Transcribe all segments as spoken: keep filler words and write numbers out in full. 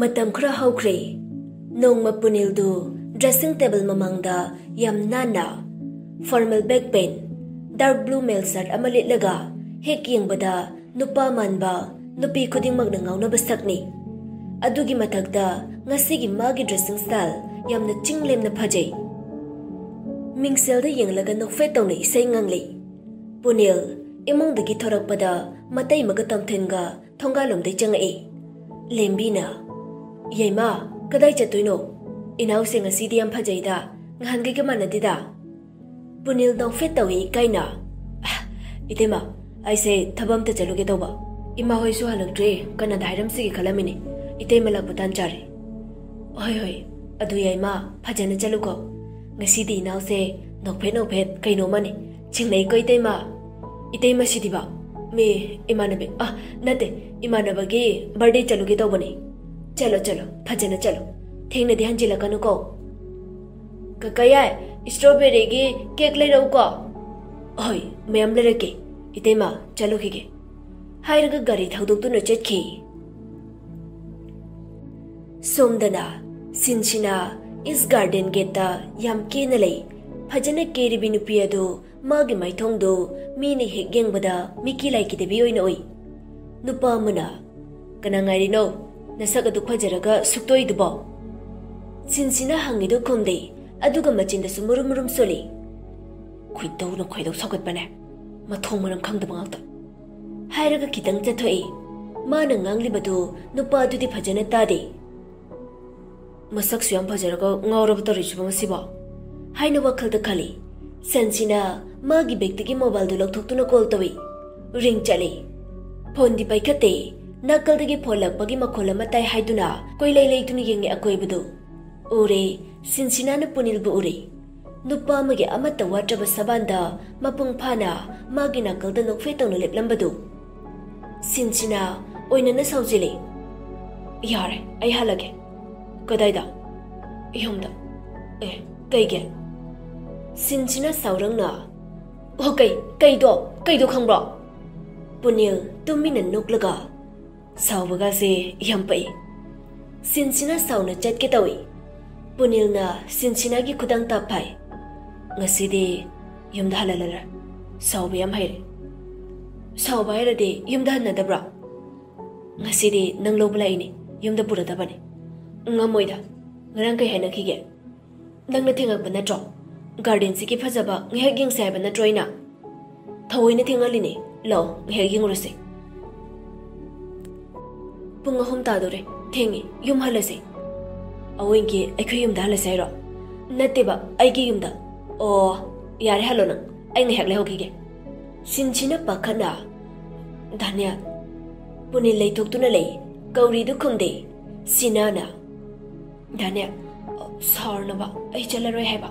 ꯃꯇꯝ ꯈꯔ ꯍꯧꯈ꯭ꯔꯦ꯫ ꯅꯣꯡꯃ ꯄꯨꯅꯤꯜꯗꯨ dressing table ꯃꯃꯥꯡꯗ ꯌꯥꯝ ꯅꯥꯟꯅ formal black pant, dark blue ꯃꯦꯜ shirt ꯑꯃ ꯂꯤꯠꯂꯒ ꯍꯦꯛ ꯌꯦꯡꯕꯗ ꯅꯨꯄꯥ ꯃꯥꯟꯕ, ꯅꯨꯄꯤ ꯈꯨꯗꯤꯡꯃꯛꯅ ꯉꯥꯎꯅꯕ ꯁꯛꯅꯤ꯫ ꯑꯗꯨꯒꯤ ꯃꯊꯛꯇ ꯉꯁꯤꯒꯤ ꯃꯥꯒꯤ dressing style ꯌꯥꯝꯅ ꯆꯤꯡꯂꯦꯝꯅ ꯐꯖꯩ꯫ ꯃꯤꯡꯁꯦꯜꯗ ꯌꯦꯡꯂꯒ ꯅꯣꯛꯐꯦꯠ ꯇꯧꯅ ꯏꯁꯩ ꯉꯪꯂꯤ꯫ ꯄꯨꯅꯤꯜ ꯏꯃꯨꯡꯗꯒꯤ ꯊꯣꯔꯛꯄꯗ ꯃꯇꯩꯃꯒ ꯇꯣꯝꯊꯤꯟꯒ ꯊꯣꯡꯒꯥꯜꯂꯣꯝꯗꯩ ꯆꯪꯉꯛꯏ꯫ ꯂꯦꯝꯕꯤꯅ, "ꯌꯥꯏꯃ, ꯀꯗꯥꯏ ꯆꯠꯇꯣꯏꯅꯣ? ꯏꯅꯥꯎꯁꯦ ꯉꯁꯤꯗꯤ ꯌꯥꯝ ꯐꯖꯩꯗ, ꯉꯍꯥꯟꯈꯩꯒ ꯃꯥꯟꯅꯗꯦꯗ?" ꯄꯨꯅꯤꯜ ꯅꯣꯛꯐꯦꯠ ꯇꯧꯏ ꯏꯀꯥꯏꯅ꯫ "ꯑ, ꯏꯇꯩꯃ, ꯑꯩꯁꯦ ꯊꯕꯛ ꯑꯝꯇ ꯆꯠꯂꯨꯒꯦ ꯇꯧꯕ꯫ ꯏꯃꯥ ꯍꯣꯏꯁꯨ ꯍꯜꯂꯛꯇ꯭ꯔꯤ, ꯀꯅꯥꯗ ꯍꯥꯏꯔꯝꯁꯤꯒꯦ ꯈꯜꯂꯝꯃꯤꯅꯤ꯫ ꯏꯇꯩꯃ ꯂꯥꯛꯄ ꯇꯥꯟ ꯆꯥꯔꯦ꯫" "ꯍꯣꯏ, ꯍꯣꯏ, ꯑꯗꯨ ꯌꯥꯏꯃ, ꯐꯖꯅ ꯆꯠꯂꯨꯀꯣ꯫ ꯉꯁꯤꯗꯤ ꯏꯅꯥꯎꯁꯦ ꯅꯣꯛꯐꯦꯠ ꯅꯣꯛꯐꯦꯠ ꯀꯩꯅꯣꯝꯃꯅꯤ꯫ ꯆꯤꯡꯅꯩꯀꯣ ꯏꯇꯩꯃ?" "ꯏꯇꯩꯃ ꯁꯤꯗꯤꯕ?" "ꯃꯤ ꯏꯃꯥꯟꯅꯕꯤ, ꯑ, ꯅꯠꯇꯦ, ꯏꯃꯥꯟꯅꯕꯒꯤ birthday ꯆꯠꯂꯨꯒꯦ ꯇꯧꯕꯅꯤ꯫" "ꯆꯠꯂꯣ, ꯆꯠꯂꯣ, ꯐꯖꯅ ꯆꯠꯂꯣ꯫ ꯊꯦꯡꯅꯗꯤ ꯍꯟꯖꯤꯜꯂꯛꯀꯅꯨꯀꯣ꯫" "ꯀꯀꯥ ꯌꯥꯏ, strawberryꯒꯤ cake ꯂꯩꯔꯛꯎꯀꯣ꯫" "ꯍꯣꯏ, ꯃꯌꯥꯝ ꯂꯩꯔꯛꯀꯦ꯫ ꯏꯇꯩꯃ, ꯆꯠꯂꯨꯈꯤꯒꯦ꯫" ꯍꯥꯏꯔꯒ ꯒꯥꯔꯤ ꯊꯧꯗꯣꯛꯇꯨꯅ ꯆꯠꯈꯤ꯫ ꯁꯣꯝꯗꯅ ꯁꯤꯟꯁꯤꯅ East Garden gateꯇ ꯌꯥꯝ ꯀꯦꯅ ꯂꯩ꯫ ꯐꯖꯅ ꯀꯦꯔꯤꯕꯤ ꯅꯨꯄꯤ ꯑꯗꯨ ꯃꯥꯒꯤ ꯃꯥꯏꯊꯣꯡꯗꯨ ꯃꯤꯅ ꯍꯦꯛ ꯌꯦꯡꯕꯗ ꯃꯤꯀꯤ ꯂꯥꯏꯀꯤꯗꯕꯤ ꯑꯣꯏꯅ ꯎꯏ꯫ ꯅꯨꯄꯥ ꯑꯃꯅ, "ꯀꯅꯥ ꯉꯥꯏꯔꯤꯅꯣ? ꯅꯁꯛ ꯑꯗꯨ ꯐꯖꯔꯒ ꯁꯨꯛꯇꯣꯏꯗꯨꯕꯣ?" ꯁꯤꯟꯁꯤꯅ ꯍꯪꯉꯤꯗꯨ ꯈꯨꯝꯗꯦ, ꯑꯗꯨꯒ ꯃꯆꯤꯟꯗꯁꯨ ꯃꯨꯔꯨꯝ ꯃꯨꯔꯨꯝ ꯁꯣꯜꯂꯤ꯫ ꯈꯣꯏꯗꯧꯅ ꯈꯣꯏꯗꯧ ꯁꯥꯎꯒꯠꯄꯅꯦ, ꯃꯊꯣꯡ ꯃꯔꯝ ꯈꯪꯗꯕ ꯉꯥꯛꯇ꯫ ꯍꯥꯏꯔꯒ ꯈꯤꯇꯪ ꯆꯠꯊꯣꯛꯏ꯫ ꯃꯥꯅ ꯉꯥꯡꯂꯤꯕꯗꯨ ꯅꯨꯄꯥꯗꯨꯗꯤ ꯐꯖꯅ ꯇꯥꯗꯦ꯫ "ꯃꯁꯛꯁꯨ ꯌꯥꯝ ꯐꯖꯔꯒ ꯉꯥꯎꯔꯕ ꯇꯧꯔꯤꯁꯤꯕꯣ ꯉꯁꯤꯕꯣ?" ꯍꯥꯏꯅ ꯋꯥꯈꯜꯗ ꯈꯜꯂꯤ꯫ ꯁꯟꯁꯤꯅ ꯃꯥꯒꯤ ꯕꯦꯒꯇꯒꯤ mobileꯗꯨ ꯂꯧꯊꯣꯛꯇꯨꯅ call ꯇꯧꯏ꯫ Ring ꯆꯠꯂꯤ꯫ Phoneꯗꯤ ꯄꯥꯏꯈꯠꯇꯦ꯫ ꯅꯥꯀꯜꯗꯒꯤ phone ꯂꯥꯛꯄꯒꯤ ꯃꯈꯣꯜ ꯑꯃ ꯇꯥꯏ ꯍꯥꯏꯗꯨꯅ ꯀꯣꯏꯂꯩ ꯂꯩꯗꯨꯅ ꯌꯦꯡꯉꯤ ꯑꯀꯣꯏꯕꯗꯨ꯫ ꯎꯔꯦ, ꯁꯤꯟꯁꯤꯅꯥꯅ ꯄꯨꯅꯤꯜꯕꯨ ꯎꯔꯦ꯫ ꯅꯨꯄꯥ ꯑꯃꯒꯤ ꯑꯃꯠꯇ ꯋꯥꯠꯇ꯭ꯔꯕ ꯁꯕꯥꯟꯗ ꯃꯄꯨꯡ ꯐꯥꯅ ꯃꯥꯒꯤ ꯅꯥꯀꯜꯗ ꯅꯣꯛꯐꯦꯠ ꯇꯧꯅ ꯂꯦꯞꯂꯝꯕꯗꯨ꯫ ꯁꯤꯟꯁꯤꯅ ꯑꯣꯏꯅꯅ ꯁꯥꯎꯖꯤꯜꯂꯤ꯫ "ꯌꯥꯔꯦ, ꯑꯩ ꯍꯜꯂꯒꯦ꯫" "ꯀꯗꯥꯏꯗ?" "ꯌꯨꯝꯗ꯫" "ꯑꯦ, ꯀꯩꯒꯤ?" ꯁꯤꯟꯁꯤꯅ ꯁꯥꯎꯔꯪꯅ, "ꯑꯣ, ꯀꯩ, ꯀꯩꯗꯣ, ꯀꯩꯗꯣ ꯈꯪꯕ꯭ꯔꯣ?" ꯄꯨꯅꯤꯜ ꯇꯨꯃꯤꯟꯅ ꯅꯣꯛꯂꯒ, "ꯁꯥꯎꯕꯒꯁꯦ ꯌꯥꯝ ꯄꯛꯏ꯫ ꯁꯤꯟꯁꯤꯅ ꯁꯥꯎꯅ ꯆꯠꯀꯦ ꯇꯧꯏ꯫ ꯄꯨꯅꯤꯜꯅ ꯁꯤꯟꯁꯤꯅꯥꯒꯤ ꯈꯨꯗꯥꯡ ꯇꯞ ꯐꯥꯏ꯫ "ꯉꯁꯤꯗꯤ ꯌꯨꯝꯗ ꯍꯜꯂꯜꯂꯔ꯫ ꯁꯥꯎꯕ ꯌꯥꯝ ꯍꯩꯔꯦ꯫" "ꯁꯥꯎꯕ ꯍꯩꯔꯗꯤ ꯌꯨꯝꯗ ꯍꯟꯅꯗꯕ꯭ꯔꯣ?" "ꯉꯁꯤꯗꯤ ꯅꯪ ꯂꯧꯕ ꯂꯥꯛꯏꯅꯦ, ꯌꯨꯝꯗ ꯄꯨꯔꯗꯕꯅꯦ꯫" "ꯉꯝꯃꯣꯏꯗ꯫ ꯉꯔꯥꯡ ꯀꯩ ꯍꯥꯏꯅꯈꯤꯒꯦ?" "ꯅꯪꯅ ꯊꯦꯡꯉꯛꯄ ꯅꯠꯇ꯭ꯔꯣ? ꯒꯥꯔꯗꯦꯟꯁꯤꯒꯤ ꯐꯖꯕ ꯉꯥꯏꯍꯥꯛ ꯌꯦꯡꯁꯦ ꯍꯥꯏꯕ ꯅꯠꯇ꯭ꯔꯣ ꯑꯩꯅ? ꯊꯑꯣꯏꯅ ꯊꯦꯡꯍꯜꯂꯤꯅꯦ꯫ ꯂꯥꯛꯑꯣ, ꯉꯥꯏꯍꯥꯛ ꯌꯦꯡꯉꯨꯔꯁꯦ꯫" "ꯄꯨꯡ ꯑꯍꯨꯝ ꯇꯥꯗꯣꯔꯦ꯫ ꯊꯦꯡꯉꯦ, ꯌꯨꯝ ꯍꯜꯂꯁꯦ꯫" "ꯑꯋꯣꯏꯒꯤ ꯑꯩꯈꯣꯏ ꯌꯨꯝꯗ ꯍꯜꯂꯁꯦ ꯍꯥꯏꯔꯣ?" "ꯅꯠꯇꯦꯕ, ꯑꯩꯒꯤ ꯌꯨꯝꯗ꯫" "ꯑꯣ, ꯌꯥꯔꯦ, ꯍꯜꯂꯣ ꯅꯪ꯫ ꯑꯩ ꯉꯥꯏꯍꯥꯛ ꯂꯩꯍꯧꯈꯤꯒꯦ꯫" ꯁꯤꯟꯁꯤꯅ ꯄꯥꯈꯠꯅ ꯗꯥꯅꯤꯌꯥ ꯄꯨꯅꯤꯜ ꯂꯩꯊꯣꯛꯇꯨꯅ ꯂꯩ꯫ ꯀꯧꯔꯤꯗꯨ ꯈꯨꯝꯗꯦ꯫ ꯁꯤꯅꯥꯅ, "ꯗꯥꯅꯤꯌꯥ, ꯁꯥꯎꯔꯅꯕ, ꯑꯩ ꯆꯠꯂꯔꯣꯏ ꯍꯥꯏꯕ꯫"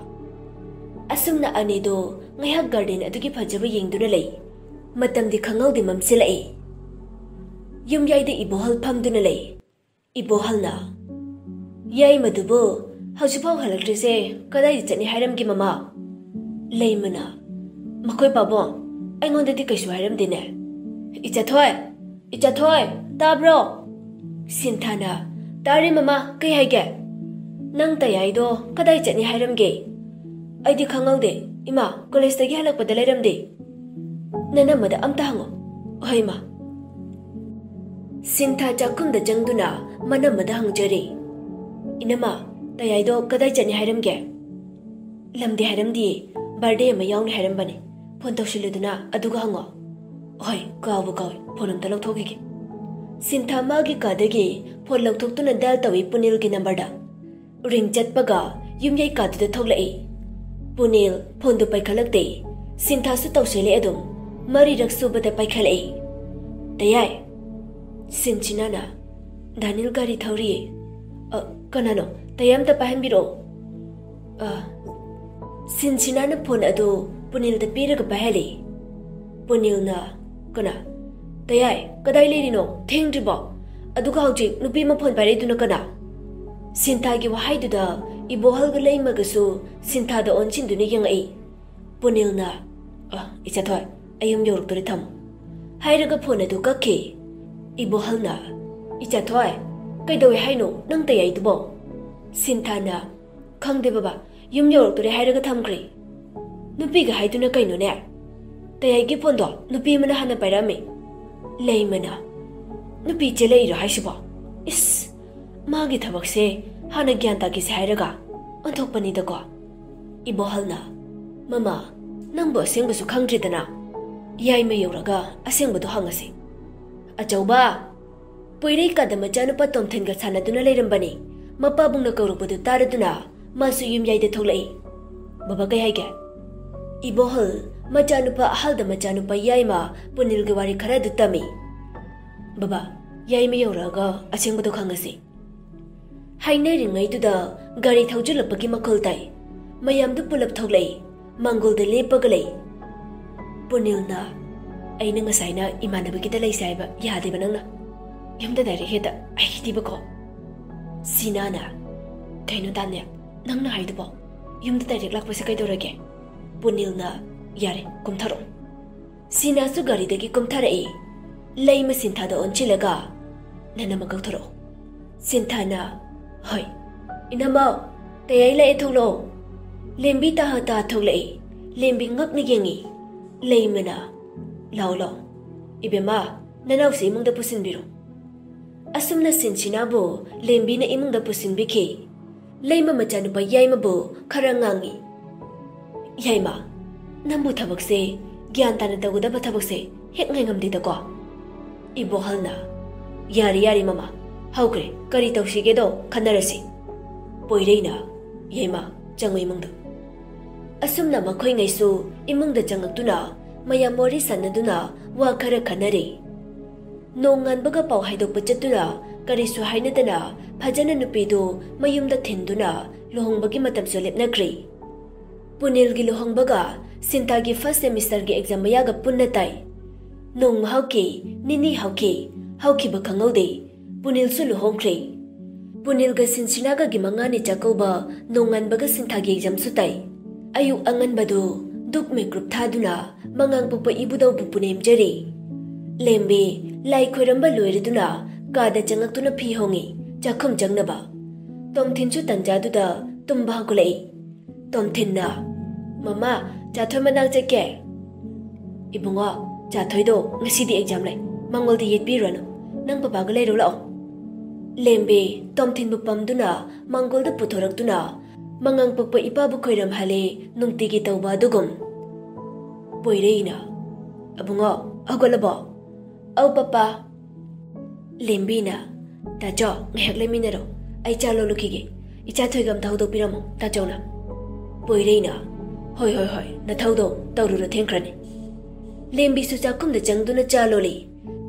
ꯑꯁꯨꯝꯅ ꯑꯅꯤꯗꯣ ꯉꯥꯏꯍꯥꯛ ꯒꯥꯔꯗꯦꯟ ꯑꯗꯨꯒꯤ ꯐꯖꯕ ꯌꯦꯡꯗꯨꯅ ꯂꯩ꯫ ꯃꯇꯝꯗꯤ ꯈꯪꯍꯧꯗꯦ ꯃꯝꯁꯤꯜꯂꯛꯏ꯫ ꯌꯨꯝꯌꯥꯏꯗ ꯏꯕꯣꯍꯜ ꯐꯝꯗꯨꯅ ꯂꯩ꯫ ꯏꯕꯣꯍꯜꯅ, "ꯌꯥꯏꯃꯗꯨꯕꯨ ꯍꯧꯖꯤꯛꯐꯥꯎ ꯍꯜꯂꯛꯇ꯭ꯔꯤꯁꯦ ꯀꯗꯥꯏꯗ ꯆꯠꯅꯤ ꯍꯥꯏꯔꯝꯒꯦ, ꯃꯃꯥ?" ꯂꯩꯃꯅ, "ꯃꯈꯣꯏ ꯄꯥꯕꯨꯡ ꯑꯩꯉꯣꯟꯗꯗꯤ ꯀꯩꯁꯨ ꯍꯥꯏꯔꯝꯗꯦꯅꯦ꯫ ꯏꯆꯥꯊꯣꯏ, ꯏꯆꯥꯊꯣꯏ, ꯇꯥꯕ꯭ꯔꯣ?" ꯁꯤꯟꯊꯥꯅ, "ꯇꯥꯔꯦ ꯃꯃꯥ, ꯀꯩ ꯍꯥꯏꯒꯦ?" "ꯅꯪ ꯇꯌꯥꯏꯗꯣ ꯀꯗꯥꯏ ꯆꯠꯅꯤ ꯍꯥꯏꯔꯝꯒꯦ?" "ꯑꯩꯗꯤ ꯈꯪꯍꯧꯗꯦ ꯏꯃꯥ, ꯀꯣꯂꯦꯖꯇꯒꯤ ꯍꯜꯂꯛꯄꯗ ꯂꯩꯔꯝꯗꯦ꯫" "ꯅꯅꯝꯃꯗ ꯑꯝꯇ ꯍꯪꯉꯣ꯫" "ꯍꯣꯏ ꯏꯃꯥ꯫" ꯁꯤꯟꯊꯥ ꯆꯥꯛꯈꯨꯝꯗ ꯆꯪꯗꯨꯅ ꯃꯅꯝꯃꯗ ꯍꯪꯖꯔꯤ, "ꯏꯅꯝꯃ, ꯇꯌꯥꯏꯗꯣ ꯀꯗꯥꯏ ꯆꯠꯅꯤ ꯍꯥꯏꯔꯝꯒꯦ?" "ꯂꯝꯗꯤ ꯍꯥꯏꯔꯝꯗꯤꯌꯦ, ꯕꯥꯔꯗꯦ ꯑꯃ ꯌꯥꯎꯅꯤ ꯍꯥꯏꯔꯝꯕꯅꯦ꯫ ꯐꯣꯟ ꯇꯧꯁꯤꯜꯂꯨꯗꯅ ꯑꯗꯨꯒ ꯍꯪꯉꯣ꯫" "ꯍꯣꯏ, ꯀꯥꯎꯕꯨ ꯀꯥꯎꯏ, ꯐꯣꯟ ꯑꯝꯇ ꯂꯧꯊꯣꯛꯈꯤꯒꯦ꯫" ꯁꯤꯟꯊꯥ ꯃꯥꯒꯤ ꯀꯥꯗꯒꯤ ꯐꯣꯟ ꯂꯧꯊꯣꯛꯇꯨꯅ ꯗꯥꯏꯜ ꯇꯧꯏ ꯄꯨꯅꯤꯜꯒꯤ ꯅꯝꯕꯔꯗ꯫ ꯔꯤꯡ ꯆꯠꯄꯒ ꯌꯨꯝꯌꯩ ꯀꯥꯗꯨꯗ ꯊꯣꯛꯂꯛꯏ꯫ ꯄꯨꯅꯤꯜ ꯐꯣꯟꯗꯨ ꯄꯥꯏꯈꯠꯂꯛꯇꯦ꯫ ꯁꯤꯟꯊꯥꯁꯨ ꯇꯧꯁꯤꯜꯂꯦ ꯑꯗꯨꯝ꯫ ꯃꯔꯤꯔꯛ ꯁꯨꯕꯗ ꯄꯥꯏꯈꯠꯂꯛꯏ꯫ "ꯇꯌꯥꯏ꯫" ꯁꯤꯟꯁꯤꯅꯥꯅ, "ꯗꯥꯅꯤꯜ ꯒꯥꯔꯤ ꯊꯧꯔꯤꯌꯦ꯫" "ꯑ, ꯀꯅꯥꯅꯣ? ꯇꯌꯥꯏ ꯑꯝꯇ ꯄꯥꯏꯍꯟꯕꯤꯔꯛꯑꯣ꯫" ꯑ, ꯁꯤꯟꯁꯤꯅꯥꯅ ꯐꯣꯟ ꯑꯗꯨ ꯄꯨꯅꯤꯜꯗ ꯄꯤꯔꯒ ꯄꯥꯏꯍꯜꯂꯤ꯫ ꯄꯨꯅꯤꯜꯅ, "ꯀꯅꯥ? ꯇꯌꯥꯏ, ꯀꯗꯥꯏ ꯂꯩꯔꯤꯅꯣ? ꯊꯦꯡꯗ꯭ꯔꯤꯕꯣ? ꯑꯗꯨꯒ ꯍꯧꯖꯤꯛ ꯅꯨꯄꯤ ꯑꯃ ꯐꯣꯟ ꯄꯥꯏꯔꯛꯏꯗꯨꯅ ꯀꯅꯥ?" ꯁꯤꯟꯊꯥꯒꯤ ꯋꯥꯍꯩꯗꯨꯗ ꯏꯕꯣꯍꯜꯒ ꯂꯩꯃꯒꯁꯨ ꯁꯤꯟꯊꯥꯗ ꯑꯣꯟꯁꯤꯟꯗꯨꯅ ꯌꯦꯡꯉꯛꯏ꯫ ꯄꯨꯅꯤꯜꯅ, "ꯑ, ꯏꯆꯥꯊꯣꯏ, ꯑꯩ ꯌꯨꯝ ꯌꯧꯔꯛꯇꯣꯔꯦ, ꯊꯝꯃꯣ," ꯍꯥꯏꯔꯒ ꯐꯣꯟ ꯑꯗꯨ ꯀꯛꯈꯤ꯫ ꯏꯕꯣꯍꯜꯅ, "ꯏꯆꯥꯊꯣꯏ, "ꯀꯩꯗꯧꯋꯦ ꯍꯥꯏꯅꯣ ꯅꯪ ꯇꯌꯥꯏꯗꯨꯕꯣ?" ꯁꯤꯟꯊꯥꯅ, "ꯈꯪꯗꯦ ꯕꯕꯥ, ꯌꯨꯝ ꯌꯧꯔꯛꯇꯣꯔꯦ ꯍꯥꯏꯔꯒ ꯊꯝꯈ꯭ꯔꯦ꯫" "ꯅꯨꯄꯤꯒ ꯍꯥꯏꯗꯨꯅ ꯀꯩꯅꯣꯅꯦ? ꯇꯌꯥꯏꯒꯤ ꯐꯣꯟꯗꯣ ꯅꯨꯄꯤ ꯑꯃꯅ ꯍꯥꯟꯅ ꯄꯥꯏꯔꯛꯑꯝꯃꯤ꯫" ꯂꯩꯃꯅ, "ꯅꯨꯄꯤ ꯆꯦꯜꯂꯛꯏꯔꯣ ꯍꯥꯏꯁꯤꯕꯣ? ꯏꯁ, ꯃꯥꯒꯤ ꯊꯕꯛꯁꯦ ꯍꯥꯟꯅ ꯒ꯭ꯌꯥꯟ ꯇꯥꯈꯤꯁꯦ ꯍꯥꯏꯔꯒ ꯑꯣꯟꯊꯣꯛꯄꯅꯤꯗꯀꯣ꯫" ꯏꯕꯣꯍꯜꯅ, "ꯃꯃꯥ, ꯅꯪꯕꯨ ꯑꯁꯦꯡꯕꯁꯨ ꯈꯪꯗ꯭ꯔꯤꯗꯅ꯫ ꯌꯥꯏꯃ ꯌꯧꯔꯒ ꯑꯁꯦꯡꯕꯗꯣ ꯍꯪꯉꯁꯤ꯫" "ꯑꯆꯧꯕ, ꯄꯣꯏꯔꯩꯀꯥꯗ ꯃꯆꯥꯅꯨꯄꯥ ꯇꯣꯝꯊꯤꯟꯒ ꯁꯥꯟꯅꯗꯨꯅ ꯂꯩꯔꯝꯕꯅꯤ꯫ ꯃꯄꯥꯕꯨꯡꯅ ꯀꯧꯔꯛꯄꯗꯨ ꯇꯥꯔꯗꯨꯅ ꯃꯥꯁꯨ ꯌꯨꯝꯌꯥꯏꯗ ꯊꯣꯛꯂꯛꯏ꯫" "ꯕꯕꯥ, ꯀꯩ ꯍꯥꯏꯒꯦ?" "ꯏꯕꯣꯍꯜ, ꯃꯆꯥꯅꯨꯄꯥ ꯑꯍꯜꯗ ꯃꯆꯥꯅꯨꯄꯥ ꯌꯥꯏꯃ ꯄꯨꯅꯤꯜꯒꯤ ꯋꯥꯔꯤ ꯈꯔ ꯑꯗꯨ ꯇꯝꯃꯤ꯫" "ꯕꯕꯥ, ꯌꯥꯏꯃ ꯌꯧꯔꯛꯑꯒ ꯑꯁꯦꯡꯕꯗꯣ ꯈꯪꯉꯁꯤ꯫" ꯍꯥꯏꯅꯔꯤꯉꯩꯗꯨꯗ ꯒꯥꯔꯤ ꯊꯧꯖꯤꯜꯂꯛꯄꯒꯤ ꯃꯈꯣꯜ ꯇꯥꯏ꯫ ꯃꯌꯥꯝꯗꯨ ꯄꯨꯂꯞ ꯊꯣꯛꯂꯛꯏ꯫ ꯃꯥꯡꯒꯣꯜꯗ ꯂꯦꯞꯄꯒ ꯂꯩ꯫ ꯄꯨꯅꯤꯜꯅ, "ꯑꯩꯅ ꯉꯁꯥꯏꯅ ꯏꯃꯥꯟꯅꯕꯒꯤꯗ ꯂꯩꯁꯦ ꯍꯥꯏꯕ ꯌꯥꯗꯦꯕ ꯅꯪꯅ꯫ ꯌꯨꯝꯗ ꯗꯥꯏꯔꯦꯛ ꯍꯦꯛꯇ꯫ ꯑꯩꯗꯤꯕꯀꯣ꯫" ꯁꯤꯅꯥꯅ, "ꯀꯩꯅꯣ ꯇꯥꯅꯤꯌꯥ, ꯅꯪꯅ ꯍꯥꯏꯗꯨꯕꯣ? ꯌꯨꯝꯗ ꯗꯥꯏꯔꯦꯛ ꯂꯥꯛꯄꯁꯦ ꯀꯩꯗꯧꯔꯒꯦ?" ꯄꯨꯅꯤꯜꯅ, "ꯌꯥꯔꯦ, ꯀꯨꯝꯊꯔꯛꯑꯣ꯫" ꯁꯤꯅꯥꯁꯨ ꯒꯥꯔꯤꯗꯒꯤ ꯀꯨꯝꯊꯔꯛꯏ꯫ ꯂꯩꯃ ꯁꯤꯟꯊꯥꯗ ꯑꯣꯟꯁꯤꯜꯂꯒ, "ꯅꯅꯝꯃ ꯀꯧꯊꯣꯔꯛꯑꯣ꯫" ꯁꯤꯟꯊꯥꯅ, "ꯍꯣꯏ꯫ ꯏꯅꯝꯃ, ꯇꯌꯥꯏ ꯂꯥꯛꯑꯦ, ꯊꯣꯛꯂꯛꯑꯣ꯫" ꯂꯦꯝꯕꯤ ꯇꯥꯍ ꯇꯥꯍ ꯊꯣꯛꯂꯛꯏ꯫ ꯂꯦꯝꯕꯤ ꯉꯛꯅ ꯌꯦꯡꯉꯤ꯫ ꯂꯩꯃꯅ, "ꯂꯥꯛꯑꯣ, ꯂꯥꯛꯑꯣ꯫ ꯏꯕꯦꯝꯃ, ꯅꯅꯥꯎꯁꯦ ꯏꯃꯨꯡꯗ ꯄꯨꯁꯤꯟꯕꯤꯔꯣ꯫" ꯑꯁꯨꯝꯅ ꯁꯤꯟꯁꯤꯅꯥꯕꯨ ꯂꯦꯝꯕꯤꯅ ꯏꯃꯨꯡꯗ ꯄꯨꯁꯤꯟꯕꯤꯈꯤ꯫ ꯂꯩꯃ ꯃꯆꯥꯅꯨꯄꯥ ꯌꯥꯏꯃꯕꯨ ꯈꯔ ꯉꯥꯡꯉꯤ꯫ "ꯌꯥꯏꯃ, ꯅꯪꯕꯨ ꯊꯕꯛꯁꯦ ꯒ꯭ꯌꯥꯟ ꯇꯥꯅ ꯇꯧꯒꯗꯕ ꯊꯕꯛꯁꯦ ꯍꯦꯛ ꯉꯥꯏꯉꯝꯗꯦꯗꯀꯣ꯫" ꯏꯕꯣꯍꯜꯅ, "ꯌꯥꯔꯦ, ꯌꯥꯔꯦ ꯃꯃꯥ, ꯍꯧꯈ꯭ꯔꯦ, ꯀꯔꯤ ꯇꯧꯁꯤꯒꯦꯗꯣ ꯈꯟꯅꯔꯁꯤ꯫" ꯄꯣꯏꯔꯩꯅ, "ꯌꯥꯏꯃ, ꯆꯪꯉꯨ ꯏꯃꯨꯡꯗ꯫" ꯑꯁꯨꯝꯅ ꯃꯈꯣꯏꯉꯩꯁꯨ ꯏꯃꯨꯡꯗ ꯆꯪꯉꯛꯇꯨꯅ ꯃꯌꯥꯝ ꯋꯥꯔꯤ ꯁꯥꯟꯅꯗꯨꯅ ꯋꯥ ꯈꯔ ꯈꯟꯅꯔꯤ꯫ ꯅꯣꯡꯉꯥꯟꯕꯒ ꯄꯥꯎ ꯍꯥꯏꯗꯣꯛꯄ ꯆꯠꯇꯨꯅ ꯀꯔꯤꯁꯨ ꯍꯥꯏꯅꯗꯅ ꯐꯖꯅ ꯅꯨꯄꯤꯗꯨ ꯃꯌꯨꯝꯗ ꯊꯤꯟꯗꯨꯅ ꯂꯨꯍꯣꯡꯕꯒꯤ ꯃꯇꯝꯁꯨ ꯂꯦꯞꯅꯈ꯭ꯔꯤ꯫ ꯄꯨꯅꯤꯜꯒꯤ ꯂꯨꯍꯣꯡꯕꯒ ꯁꯤꯟꯊꯥꯒꯤ first semesterꯒꯤ exam ꯃꯌꯥꯒ ꯄꯨꯟꯅ ꯇꯥꯏ꯫ ꯅꯣꯡꯃ ꯍꯧꯈꯤ, ꯅꯤꯅꯤ ꯍꯧꯈꯤ, ꯍꯧꯈꯤꯕ ꯈꯪꯍꯧꯗꯦ꯫ ꯄꯨꯅꯤꯜꯁꯨ ꯂꯨꯍꯣꯡꯈ꯭ꯔꯦ꯫ ꯄꯨꯅꯤꯜꯒ ꯁꯤꯟꯁꯤꯅꯥꯒꯒꯤ ꯃꯉꯥꯅꯤ ꯆꯥꯛꯀꯧꯕ ꯅꯣꯡꯉꯥꯟꯕꯒ ꯁꯤꯟꯊꯥꯒꯤ examꯁꯨ ꯇꯥꯏ꯫ ꯑꯌꯨꯛ ꯑꯉꯟꯕꯗꯨ ꯙꯨꯞ ꯃꯦꯀ꯭ꯔꯨꯞ ꯊꯥꯗꯨꯅ ꯃꯉꯥꯡ ꯄꯣꯛꯄ ꯏꯕꯨꯙꯧꯕꯨ ꯄꯨꯅꯦꯝꯖꯔꯤ꯫ ꯂꯦꯝꯕꯤ ꯂꯥꯏ ꯈꯣꯏꯔꯝꯕ ꯂꯣꯏꯔꯗꯨꯅ ꯀꯥꯗ ꯆꯪꯉꯛꯇꯨꯅ ꯐꯤ ꯍꯣꯡꯉꯤ, ꯆꯥꯛꯈꯨꯝ ꯆꯪꯅꯕ꯫ ꯇꯣꯝꯊꯤꯟꯁꯨ ꯇꯟꯖꯥꯗꯨꯗ ꯇꯨꯝꯕ ꯍꯧꯒꯠꯂꯛꯏ꯫ ꯇꯣꯝꯊꯤꯟꯅ, "ꯃꯃꯥ, ꯆꯥꯊꯣꯏ ꯃꯅꯥꯛ ꯆꯠꯀꯦ꯫" "ꯏꯕꯨꯡꯉꯣ, ꯆꯥꯊꯣꯏꯗꯣ ꯉꯁꯤꯗꯤ ꯑꯦꯛꯖꯥꯝ ꯂꯩ, ꯃꯉꯣꯜꯗꯤ ꯌꯦꯠꯄꯤꯔꯨꯔꯅꯨ, ꯅꯪ ꯄꯄꯥꯒ ꯂꯩꯔꯨ ꯂꯥꯛꯑꯣ꯫" ꯂꯦꯝꯕꯤ ꯇꯣꯝꯊꯤꯟꯕꯨ ꯄꯝꯗꯨꯅ ꯃꯥꯡꯒꯣꯜꯗ ꯄꯨꯊꯣꯔꯛꯇꯨꯅ ꯃꯉꯥꯡ ꯄꯣꯛꯄ ꯏꯄꯥꯕꯨ ꯈꯣꯏꯔꯝꯍꯜꯂꯤ, ꯅꯨꯡꯇꯤꯒꯤ ꯇꯧꯕ ꯑꯗꯨꯒꯨꯝ꯫ ꯄꯣꯏꯔꯩꯅ, "ꯑꯕꯨꯡꯉꯣ, ꯍꯧꯒꯠꯂꯕꯣ?" "ꯑꯧ ꯄꯄꯥ꯫" ꯂꯦꯝꯕꯤꯅ, "ꯇꯥꯆꯧ, ꯉꯥꯏꯍꯥꯛ ꯂꯩꯃꯤꯟꯅꯔꯣ, ꯑꯩ ꯆꯥ ꯂꯣꯜꯂꯨꯈꯤꯒꯦ, ꯏꯆꯥ ꯊꯣꯏꯒ ꯑꯝꯇ ꯍꯧꯗꯣꯛꯄꯤꯔꯝꯃꯣ, ꯇꯥꯆꯧꯅ꯫" ꯄꯣꯏꯔꯩꯅ, "ꯍꯣꯏ ꯍꯣꯏ ꯍꯣꯏ, ꯅꯊꯧꯗꯣ ꯇꯧꯔꯨꯔꯣ, ꯊꯦꯡꯈ꯭ꯔꯅꯤ꯫" ꯂꯦꯝꯕꯤꯁꯨ ꯆꯥꯛꯈꯨꯝꯗ ꯆꯪꯗꯨꯅ ꯆꯥ ꯂꯣꯜꯂꯤ꯫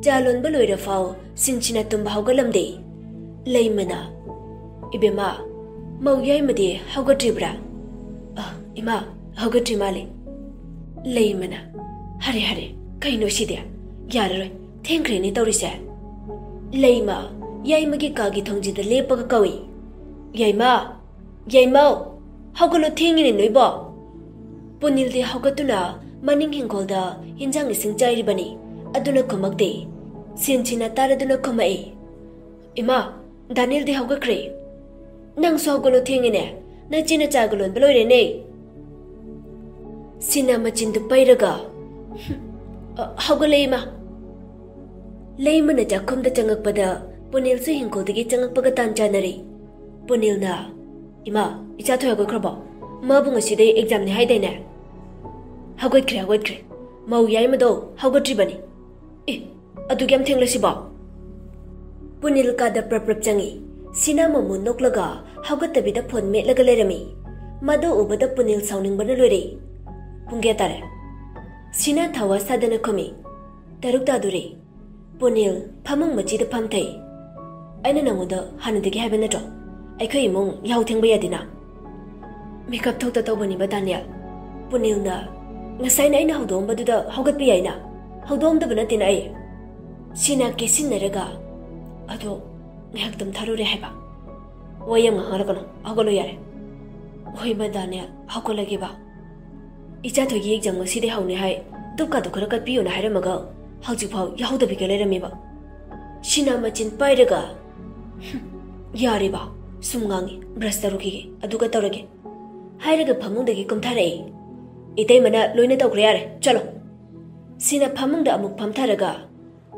ꯆꯥ ꯂꯣꯟꯕ ꯂꯣꯏꯔ ꯐꯥꯎ ꯁꯤꯟꯁꯤꯅ ꯇꯨꯝꯕ ꯍꯧꯒꯠꯂꯝꯗꯦ꯫ ꯂꯩꯃꯅ, "ꯏꯕꯦꯝꯃ, ꯃꯧ ꯌꯥꯏꯃꯗꯤ ꯍꯧꯒꯠꯇ꯭ꯔꯤꯕ꯭ꯔꯥ?" "ꯑ, ꯏꯃꯥ, ꯍꯧꯒꯠꯇ꯭ꯔꯤ ꯃꯥꯜꯂꯦ꯫" ꯂꯩꯃꯅ, "ꯍꯔꯦ ꯍꯔꯦ, ꯀꯩꯅꯣ ꯁꯤꯗꯤ? ꯌꯥꯔꯔꯣꯏ, ꯊꯦꯡꯈ꯭ꯔꯦꯅꯦ ꯇꯧꯔꯤꯁꯦ꯫" ꯂꯩꯃ ꯌꯥꯏꯃꯒꯤ ꯀꯥꯒꯤ ꯊꯣꯡꯖꯤꯟꯗ ꯂꯦꯞꯄꯒ ꯀꯧꯏ, "ꯌꯥꯏꯃ, ꯌꯥꯏꯃꯧ, ꯍꯧꯒꯠꯂꯣ, ꯊꯦꯡꯉꯤꯅꯦ ꯅꯣꯏꯕꯣ꯫" ꯄꯨꯅꯤꯜꯗꯤ ꯍꯧꯒꯠꯇꯨꯅ ꯃꯅꯤꯡ ꯍꯤꯡꯈꯣꯜꯗ ꯍꯤꯟꯖꯥꯡ ꯏꯁꯤꯡ ꯆꯥꯏꯔꯤꯕꯅꯤ, ꯑꯗꯨꯅ ꯈꯨꯝꯃꯛꯇꯦ꯫ ꯁꯤꯟꯁꯤꯅ ꯇꯥꯔꯗꯨꯅ ꯈꯨꯝꯃꯛꯏ, "ꯏꯃꯥ, ꯗꯥꯅꯤꯜꯗꯤ ꯍꯧꯒꯠꯈ꯭ꯔꯦ꯫" "ꯅꯪꯁꯨ ꯍꯧꯒꯠꯂꯣ, ꯊꯦꯡꯉꯤꯅꯦ, ꯅꯆꯦꯅ ꯆꯥꯒ ꯂꯣꯟꯕ ꯂꯣꯏꯔꯦꯅꯦ꯫" ꯁꯤꯅ ꯃꯆꯤꯟꯗꯨ ꯄꯩꯔꯒ, "ꯑ, ꯍꯧꯒꯠꯂꯦ ꯏꯃꯥ꯫" ꯂꯩꯃꯅ ꯆꯥꯛꯈꯨꯝꯗ ꯆꯪꯉꯛꯄꯗ ꯄꯨꯅꯤꯜꯁꯨ ꯍꯤꯡꯈꯣꯜꯗꯒꯤ ꯆꯪꯉꯛꯄꯒ ꯇꯥꯟ ꯆꯥꯅꯔꯦ꯫ ꯄꯨꯅꯤꯜꯅ, "ꯏꯃꯥ, ꯏꯆꯥ ꯊꯣꯏ ꯍꯧꯒꯠꯈ꯭ꯔꯕꯣ? ꯃꯥꯕꯨ ꯉꯁꯤꯗꯩ ꯑꯦꯛꯖꯥꯝꯅꯤ ꯍꯥꯏꯗꯥꯏꯅꯦ?" "ꯍꯧꯒꯠꯈ꯭ꯔꯦ, ꯍꯧꯒꯠꯈ꯭ꯔꯦ꯫ ꯃꯧ ꯌꯥꯏꯃꯗꯣ ꯍꯧꯒꯠꯇ꯭ꯔꯤꯕꯅꯤ꯫" "ꯑꯦ, ꯑꯗꯨꯛ ꯌꯥꯝ ꯊꯦꯡꯂꯁꯤꯕꯣ?" ꯄꯨꯅꯤꯜ ꯀꯥꯗ ꯄ꯭ꯔꯞ ꯄ꯭ꯔꯞ ꯆꯪꯉꯤ꯫ ꯁꯤꯅꯥ ꯃꯃꯨ ꯅꯣꯛꯂꯒ ꯍꯧꯒꯠꯇꯕꯤꯗ ꯐꯣꯟ ꯃꯦꯠꯂꯒ ꯂꯩꯔꯝꯃꯤ꯫ ꯃꯗꯨ ꯎꯕꯗ ꯄꯨꯅꯤꯜ ꯁꯥꯎꯅꯤꯡꯕꯅ ꯂꯣꯏꯔꯦ꯫ "ꯄꯨꯡ ꯀꯌꯥ ꯇꯥꯔꯦ?" ꯁꯤꯅꯥ ꯊꯋꯥ ꯁꯥꯗꯅ ꯈꯨꯝꯃꯤ, "ꯇꯔꯨꯛ ꯇꯥꯗꯣꯔꯦ꯫" ꯄꯨꯅꯤꯜ ꯐꯃꯨꯡ ꯃꯆꯤꯗ ꯐꯝꯊꯩ꯫ "ꯑꯩꯅ ꯅꯉꯣꯟꯗ ꯍꯥꯟꯅꯗꯒꯤ ꯍꯥꯏꯕ ꯅꯠꯇ꯭ꯔꯣ, ꯑꯩꯈꯣꯏ ꯏꯃꯨꯡ ꯌꯥꯍꯧ ꯊꯦꯡꯕ ꯌꯥꯗꯦꯅ?" "ꯃꯤꯀꯞ ꯊꯣꯛꯇ ꯇꯧꯕꯅꯤꯕ ꯗꯥꯅꯤꯌꯦꯜ꯫" ꯄꯨꯅꯤꯜꯅ, "ꯉꯁꯥꯏꯅ ꯑꯩꯅ ꯍꯧꯗꯣꯛꯑꯝꯕꯗꯨꯗ ꯍꯧꯒꯠꯄ ꯌꯥꯏꯅ, ꯍꯧꯗꯣꯛꯑꯝꯗꯕ ꯅꯠꯇꯦꯅ ꯑꯩ꯫" ꯁꯤꯅ ꯀꯦꯁꯤꯟꯅꯔꯒ, "ꯑꯗꯣ ꯉꯥꯏꯍꯥꯛ ꯇꯨꯝꯊꯔꯨꯔꯦ ꯍꯥꯏꯕ꯫ ꯋꯥ ꯌꯥꯝ ꯉꯥꯡꯍꯜꯂꯛꯀꯅꯨ, ꯍꯧꯒꯠꯂꯣ ꯌꯥꯔꯦ꯫ ꯍꯣꯏ ꯃꯥ ꯗꯥꯅꯤꯌꯦꯜ, ꯍꯧꯒꯠꯂꯒꯦꯕ꯫ ꯏꯆꯥ ꯊꯣꯏꯒꯤ ꯑꯦꯛꯖꯥꯝ ꯉꯁꯤꯗꯩ ꯍꯧꯅꯤ ꯍꯥꯏ, ꯙꯨꯞꯀꯥꯗꯣ ꯈꯔ ꯀꯠꯄꯤꯌꯣꯅ ꯍꯥꯏꯔꯝꯃꯒ ꯍꯧꯖꯤꯛꯐꯥꯎ ꯌꯥꯍꯧꯗꯕꯤꯒ ꯂꯩꯔꯝꯃꯤꯕ꯫" ꯁꯤꯅꯥ ꯃꯆꯤꯟ ꯄꯥꯏꯔꯒ, "ꯍꯨꯝ, ꯌꯥꯔꯦꯕ, ꯁꯨꯝ ꯉꯥꯡꯉꯤ, ꯕ꯭ꯔꯁ ꯇꯧꯔꯨꯈꯤꯒꯦ, ꯑꯗꯨꯒ ꯇꯧꯔꯒꯦ," ꯍꯥꯏꯔꯒ ꯐꯃꯨꯡꯗꯒꯤ ꯀꯨꯝꯊꯔꯛꯏ꯫ "ꯏꯇꯩꯃꯅ ꯂꯣꯏꯅ ꯇꯧꯈ꯭ꯔꯦ, ꯌꯥꯔꯦ, ꯆꯠꯂꯣ!" ꯁꯤꯅꯥ ꯐꯃꯨꯡꯗ ꯑꯃꯨꯛ ꯐꯝꯊꯔꯒ,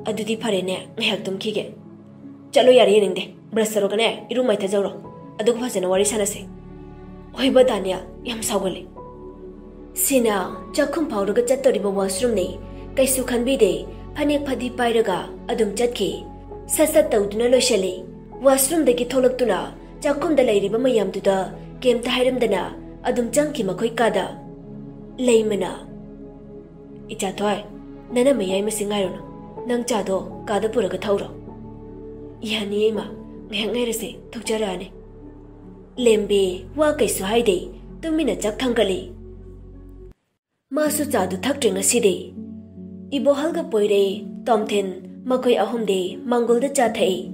"ꯑꯗꯨꯗꯤ ꯐꯔꯦꯅꯦ, ꯉꯥꯏꯍꯥꯛ ꯇꯨꯝꯈꯤꯒꯦ꯫ ꯆꯠꯂꯣ, ꯌꯥꯔꯦ, ꯌꯦꯡꯅꯤꯡꯗꯦ꯫ ꯕ꯭ꯔꯁ ꯇꯧꯔꯒꯅꯦ, ꯏꯔꯨ ꯃꯥꯏꯊꯖꯧꯔꯣ, ꯑꯗꯨꯒ ꯐꯖꯅ ꯋꯥꯔꯤ ꯁꯥꯟꯅꯁꯦ꯫" ꯍꯣꯏꯕ, ꯗꯥꯅꯤꯌꯥ, ꯌꯥꯝ ꯁꯥꯎꯒꯜꯂꯦ꯫ ꯁꯤꯅꯥ ꯆꯥꯛꯈꯨꯝ ꯐꯥꯎꯔꯒ ꯆꯠꯇꯣꯔꯤꯕ ꯋꯥꯁꯔꯨꯝꯅꯤ꯫ ꯀꯩꯁꯨ ꯈꯟꯕꯤꯗꯦ, ꯐꯅꯦꯛ ꯐꯗꯤ ꯄꯥꯏꯔꯒ ꯑꯗꯨꯝ ꯆꯠꯈꯤ꯫ ꯁꯠ ꯁꯠ ꯇꯧꯗꯨꯅ ꯂꯣꯏꯁꯤꯜꯂꯤ꯫ ꯋꯥꯁꯔꯨꯝꯗꯒꯤ ꯊꯣꯛꯂꯛꯇꯨꯅ ꯆꯥꯛꯈꯨꯝꯗ ꯂꯩꯔꯤꯕ ꯃꯌꯥꯝꯗꯨꯗ ꯀꯩꯝꯇ ꯍꯥꯏꯔꯝꯗꯅ ꯑꯗꯨꯝ ꯆꯪꯈꯤ ꯃꯈꯣꯏ ꯀꯥꯗ꯫ ꯂꯩꯃꯅ, "ꯏꯆꯥꯊꯣꯏ, ꯅꯅꯝ ꯃꯌꯥꯏ ꯃꯁꯤꯡ ꯉꯥꯏꯔꯨꯅꯨ, ꯅꯪ ꯆꯥꯗꯣ ꯀꯥꯗ ꯄꯨꯔꯒ ꯊꯧꯔꯣ꯫" "ꯌꯥꯅꯤꯌꯦ ꯏꯃꯥ, ꯉꯥꯏꯍꯥꯛ ꯉꯥꯏꯔꯁꯦ, ꯊꯣꯛꯆꯔꯛꯑꯅꯤ꯫" ꯂꯦꯝꯕꯤ ꯋꯥ ꯀꯩꯁꯨ ꯍꯥꯏꯗꯦ, ꯇꯨꯃꯤꯟꯅ ꯆꯥꯛ ꯊꯥꯡꯒꯠꯂꯤ꯫ ꯃꯥꯁꯨ ꯆꯥꯗꯨ ꯊꯛꯇ꯭ꯔꯦ ꯉꯁꯤꯗꯤ꯫ ꯏꯕꯣꯍꯜꯒ ꯄꯣꯏꯔꯩ, ꯇꯣꯝꯊꯤꯟ, ꯃꯈꯣꯏ ꯑꯍꯨꯝꯗꯤ ꯃꯥꯡꯒꯣꯜꯗ ꯆꯥ ꯊꯛꯏ꯫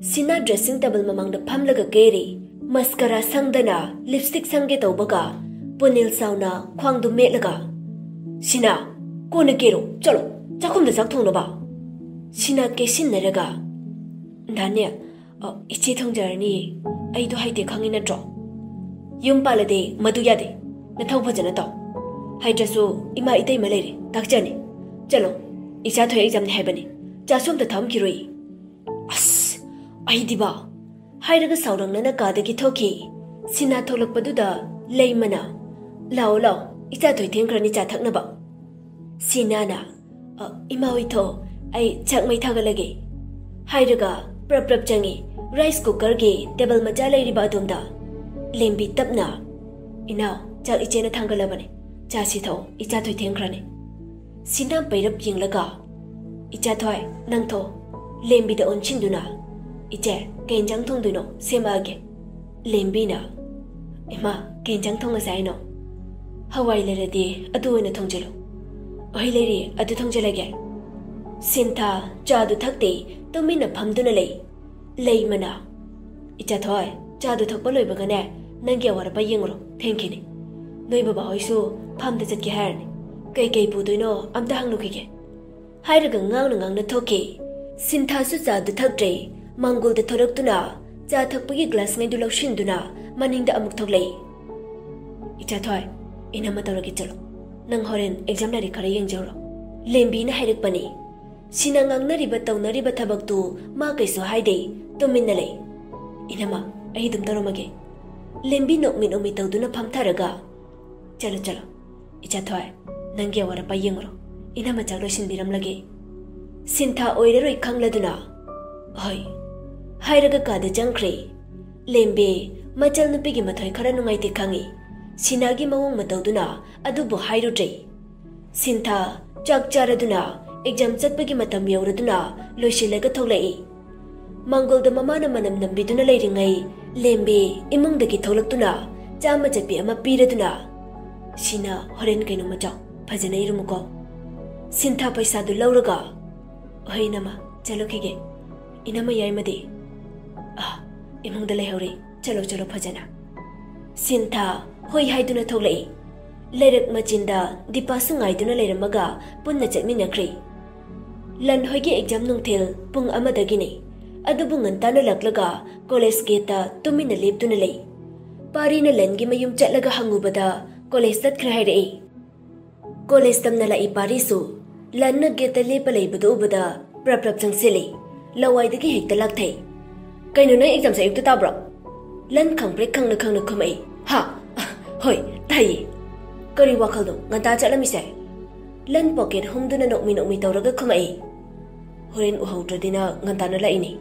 ꯁꯤꯅꯥ ꯗ꯭ꯔꯦꯁꯤꯡ ꯇꯦꯕꯜ ꯃꯃꯥꯡꯗ ꯐꯝꯂꯒ ꯀꯦꯔꯤ꯫ ꯃꯁꯀꯔꯥ ꯁꯪꯗꯅ ꯂꯤꯞꯁꯇꯤꯛ ꯁꯪꯒꯦ ꯇꯧꯕꯒ ꯄꯨꯅꯤꯜ ꯆꯥꯎꯅ ꯈ꯭ꯋꯥꯡꯗꯨ ꯃꯦꯠꯂꯒ, "ꯁꯤꯅꯥ, ꯀꯣꯟꯅ ꯀꯦꯔꯣ, ꯆꯠꯂꯣ, ꯆꯥꯛꯈꯨꯝꯗ ꯆꯥꯛ ꯊꯣꯡꯅꯕ꯫" ꯁꯤꯅꯥ ꯀꯦꯁꯤꯟꯅꯔꯒ, "ꯗꯥꯅꯤꯌꯦꯜ, ꯑ, ꯏꯆꯦ ꯊꯣꯡꯖꯔꯅꯤꯌꯦ, ꯑꯩꯗꯣ ꯍꯩꯇꯦ ꯈꯪꯉꯤ ꯅꯠꯇ꯭ꯔꯣ? ꯌꯨꯝ ꯄꯥꯜꯂꯗꯤ ꯃꯗꯨ ꯌꯥꯗꯦ, ꯅꯊꯧ ꯐꯖꯅ ꯇꯧ꯫ ꯍꯩꯇ꯭ꯔꯁꯨ ꯏꯃꯥ ꯏꯇꯩꯃ ꯂꯩꯔꯦ, ꯇꯥꯛꯆꯅꯤ꯫ ꯆꯠꯂꯣ, ꯏꯆꯥ ꯊꯣꯏ ꯑꯦꯛꯖꯥꯝꯅꯤ ꯍꯥꯏꯕꯅꯤ, ꯆꯥꯁꯨ ꯑꯝꯇ ꯊꯛꯑꯝꯈꯤꯔꯣꯏ꯫" "ꯑꯁ, ꯑꯩꯗꯤꯕ!" ꯍꯥꯏꯔꯒ ꯁꯥꯎꯔꯪꯅꯅ ꯀꯥꯗꯒꯤ ꯊꯣꯛꯈꯤ꯫ ꯁꯤꯅꯥ ꯊꯣꯛꯂꯛꯄꯗꯨꯗ ꯂꯩꯃꯅ, "ꯂꯥꯛꯑꯣ, ꯂꯥꯛꯑꯣ, ꯏꯆꯥ ꯊꯣꯏ ꯊꯦꯡꯈ꯭ꯔꯅꯤ ꯆꯥ ꯊꯛꯅꯕ꯫" ꯁꯤꯅꯥꯅ, "ꯑ, ꯏꯃꯥ ꯍꯣꯏ ꯊꯣ, ꯑꯩ ꯆꯥꯛ ꯃꯩ ꯊꯥꯒꯠꯂꯒꯦ," ꯍꯥꯏꯔꯒ ꯄ꯭ꯔꯞ ꯄ꯭ꯔꯞ ꯆꯪꯉꯤ꯫ ꯔꯥꯏꯁ ꯀꯨꯀꯔꯒꯤ ꯇꯦꯕꯜ ꯃꯆꯥ ꯂꯩꯔꯤꯕ ꯑꯗꯣꯝꯗ ꯂꯦꯝꯕꯤ ꯇꯞꯅ, "ꯏꯅꯥꯎ, ꯆꯥꯛ ꯏꯆꯦꯅ ꯊꯥꯡꯒꯠꯂꯕꯅꯤ, ꯆꯥꯁꯤ ꯊꯛꯑꯣ, ꯏꯆꯥ ꯊꯣꯏ ꯊꯦꯡꯈ꯭ꯔꯅꯤ꯫" ꯁꯤꯅꯥ ꯄꯩꯔꯞ ꯌꯦꯡꯂꯒ, "ꯏꯆꯥ ꯊꯣꯏ, ꯅꯪ ꯊꯣ, ꯂꯦꯝꯕꯤꯗ ꯑꯣꯟꯁꯤꯟꯗꯨꯅ, ꯏꯆꯦ, ꯀꯩ ꯏꯟꯖꯥꯡ ꯊꯣꯡꯗꯣꯏꯅꯣ? ꯁꯦꯝꯃꯛꯑꯒꯦ꯫" ꯂꯦꯝꯕꯤꯅ, "ꯏꯃꯥ, ꯀꯩ ꯏꯟꯖꯥꯡ ꯊꯣꯡꯉꯁꯦ ꯍꯥꯏꯅꯣ?" "ꯍꯋꯥꯏ ꯂꯩꯔꯗꯤ ꯑꯗꯨ ꯑꯣꯏꯅ ꯊꯣꯡꯖꯤꯜꯂꯨ꯫" "ꯑꯣꯏ ꯂꯩꯔꯤ, ꯑꯗꯨ ꯊꯣꯡꯖꯤꯜꯂꯒꯦ꯫" ꯁꯤꯟꯊꯥ ꯆꯥꯗꯨ ꯊꯛꯇꯦ, ꯇꯨꯃꯤꯟꯅ ꯐꯝꯗꯨꯅ ꯂꯩ꯫ ꯂꯩꯃꯅ, "ꯏꯆꯥ ꯊꯣꯏ, ꯆꯥꯗꯨ ꯊꯛꯄ ꯂꯣꯏꯕꯒꯅꯦ, ꯅꯪꯒꯤ ꯑꯋꯥꯠ ꯑꯄꯥ ꯌꯦꯡꯉꯨꯔꯣ, ꯊꯦꯡꯈꯤꯅꯤ꯫ ꯅꯣꯏ ꯕꯕꯥ ꯍꯣꯏꯁꯨ ꯐꯥꯝꯗ ꯆꯠꯀꯦ ꯍꯥꯏꯔꯅꯤ꯫ ꯀꯩꯀꯩ ꯄꯨꯗꯣꯏꯅꯣ ꯑꯝꯇ ꯍꯪꯂꯨꯈꯤꯒꯦ꯫" ꯍꯥꯏꯔꯒ ꯉꯥꯡꯅ ꯉꯥꯡꯅ ꯊꯣꯛꯈꯤ꯫ ꯁꯤꯟꯊꯥꯁꯨ ꯆꯥꯗꯨ ꯊꯛꯇ꯭ꯔꯦ꯫ ꯃꯥꯡꯒꯣꯜꯗ ꯊꯣꯔꯛꯇꯨꯅ ꯆꯥ ꯊꯛꯄꯒꯤ ꯒ꯭ꯂꯥꯁꯉꯩꯗꯨ ꯂꯧꯁꯤꯟꯗꯨꯅ ꯃꯅꯤꯡꯗ ꯑꯃꯨꯛ ꯊꯣꯛꯂꯛꯏ꯫ "ꯏꯆꯥ ꯊꯣꯏ, ꯏꯅꯝꯃ ꯇꯧꯔꯒꯦ, ꯆꯠꯂꯣ꯫ ꯅꯪ ꯍꯣꯔꯦꯟ ꯑꯦꯛꯖꯥꯝ ꯂꯥꯏꯔꯤꯛ ꯈꯔ ꯌꯦꯡꯖꯧꯔꯣ", ꯂꯦꯝꯕꯤꯅ ꯍꯥꯏꯔꯛꯄꯅꯤ꯫ ꯁꯤꯅ ꯉꯥꯡꯅꯔꯤꯕ ꯇꯧꯅꯔꯤꯕ ꯊꯕꯛꯇꯨ ꯃꯥ ꯀꯩꯁꯨ ꯍꯥꯏꯗꯦ, ꯇꯨꯃꯤꯟꯅ ꯂꯩ꯫ "ꯏꯅꯝꯃ, ꯑꯩ ꯑꯗꯨꯝ ꯇꯧꯔꯝꯃꯒꯦ꯫" ꯂꯦꯝꯕꯤ ꯅꯣꯛꯃꯤ ꯅꯣꯛꯃꯤ ꯇꯧꯗꯨꯅ ꯐꯝꯊꯔꯒ, "ꯆꯠꯂꯣ, ꯆꯠꯂꯣ꯫ ꯏꯆꯥ ꯊꯣꯏ, ꯅꯪꯒꯤ ꯑꯋꯥꯠ ꯑꯄꯥ ꯌꯦꯡꯉꯨꯔꯣ꯫ ꯏꯅꯝꯃ ꯆꯥꯛ ꯂꯣꯏꯁꯤꯟꯕꯤꯔꯝꯂꯒꯦ꯫" ꯁꯤꯟꯊꯥ ꯑꯣꯏꯔꯔꯣꯏ ꯈꯪꯂꯗꯨꯅ, "ꯍꯣꯏ" ꯍꯥꯏꯔꯒ ꯀꯥꯗ ꯆꯪꯈ꯭ꯔꯦ꯫ ꯂꯦꯝꯕꯤ ꯃꯆꯜ ꯅꯨꯄꯤꯒꯤ ꯃꯊꯣꯏ ꯈꯔ ꯅꯨꯡꯉꯥꯏꯇꯦ ꯈꯪꯏ꯫ ꯁꯤꯅꯥꯒꯤ ꯃꯑꯣꯡ ꯃꯇꯧꯗꯨꯅ ꯑꯗꯨꯕꯨ ꯍꯥꯏꯔꯨꯗ꯭ꯔꯦ꯫ ꯁꯤꯟꯊꯥ ꯆꯥꯛ ꯆꯥꯔꯗꯨꯅ ꯑꯦꯛꯖꯥꯝ ꯆꯠꯄꯒꯤ ꯃꯇꯝ ꯌꯧꯔꯗꯨꯅ ꯂꯣꯏꯁꯤꯜꯂꯒ ꯊꯣꯛꯂꯛꯏ꯫ ꯃꯥꯡꯒꯣꯜꯗ ꯃꯃꯥꯅ ꯃꯅꯝ ꯅꯝꯕꯤꯗꯨꯅ ꯂꯩꯔꯤꯉꯩ ꯂꯦꯝꯕꯤ ꯏꯃꯨꯡꯗꯒꯤ ꯊꯣꯛꯂꯛꯇꯨꯅ ꯆꯥꯃ ꯆꯠꯄꯤ ꯑꯃ ꯄꯤꯔꯗꯨꯅ, "ꯁꯤꯅ ꯍꯣꯔꯦꯟ ꯀꯩꯅꯣꯝꯃ ꯆꯥꯎ, ꯐꯖꯅ ꯏꯔꯨꯝꯃꯨꯀꯣ꯫" ꯁꯤꯟꯊꯥ ꯄꯩꯁꯥꯗꯨ ꯂꯧꯔꯒ, "ꯍꯣꯏ ꯏꯅꯝꯃ, ꯆꯠꯂꯨꯈꯤꯒꯦ꯫ ꯏꯅꯝꯃ ꯌꯥꯏꯃꯗꯤ?" "ꯑ, ꯏꯃꯨꯡꯗ ꯂꯩꯍꯧꯔꯤ꯫ ꯆꯠꯂꯣ, ꯆꯠꯂꯣ ꯐꯖꯅ꯫" ꯁꯤꯟꯊꯥ ꯍꯣꯏ ꯍꯥꯏꯗꯨꯅ ꯊꯣꯛꯂꯛꯏ꯫ ꯂꯩꯔꯛ ꯃꯆꯤꯟꯗ ꯗꯤꯄꯥꯁꯨ ꯉꯥꯏꯗꯨꯅ ꯂꯩꯔꯝꯃꯒ ꯄꯨꯟꯅ ꯆꯠꯃꯤꯟꯅꯈ꯭ꯔꯦ꯫ ꯂꯟ ꯍꯣꯏꯒꯤ ꯑꯦꯛꯖꯥꯝ ꯅꯨꯡꯊꯤꯜ ꯄꯨꯡ ꯑꯃꯗꯒꯤꯅꯤ꯫ ꯑꯗꯨꯕꯨ ꯉꯟꯇꯥꯅ ꯂꯥꯛꯂꯒ ꯀꯣꯂꯦꯖ ꯒꯦꯠꯇ ꯇꯨꯃꯤꯟꯅ ꯂꯦꯞꯇꯨꯅ ꯂꯩ꯫ ꯄꯥꯔꯤꯅ ꯂꯟꯒꯤ ꯃꯌꯨꯝ ꯆꯠꯂꯒ ꯍꯪꯉꯨꯕꯗ ꯀꯣꯂꯦꯖ ꯆꯠꯈ꯭ꯔꯦ ꯍꯥꯏꯔꯛꯏ꯫ ꯀꯣꯂꯦꯖ ꯇꯝꯅ ꯂꯥꯛꯏ ꯄꯥꯔꯤꯁꯨ ꯂꯟꯅ ꯒꯦꯠꯇ ꯂꯦꯞꯄ ꯂꯩꯕꯗꯨ ꯎꯕꯗ ꯄ꯭ꯔꯞ ꯄ꯭ꯔꯞ ꯆꯪꯁꯤꯜꯂꯤ꯫ ꯂꯋꯥꯏꯗꯒꯤ ꯍꯦꯛꯇ ꯂꯥꯛꯊꯩ꯫ "ꯀꯩꯅꯣ, ꯅꯪ ꯑꯦꯛꯖꯥꯝꯁꯦ ꯑꯌꯨꯛꯇ ꯇꯥꯕ꯭ꯔꯣ?" ꯂꯟ ꯈꯪꯄ꯭ꯔꯦꯛ ꯈꯪꯅ ꯈꯪꯅ ꯈꯨꯝꯃꯛꯏ꯫ "ꯍꯥ? ꯍꯣꯏ, ꯇꯥꯏꯌꯦ꯫ ꯀꯔꯤ ꯋꯥꯈꯜꯅꯣ? ꯉꯟꯇꯥ ꯆꯠꯂꯝꯃꯤꯁꯦ?" ꯂꯟ ꯄꯣꯀꯦꯠ ꯍꯨꯝꯗꯨꯅ ꯅꯣꯛꯃꯤ ꯅꯣꯛꯃꯤ ꯇꯧꯔꯒ ꯈꯨꯝꯃꯛꯏ꯫ "ꯍꯣꯔꯦꯟ ꯎꯍꯧꯗ꯭ꯔꯗꯤꯅ ꯉꯟꯇꯥꯅ ꯂꯥꯛꯏꯅꯤ꯫"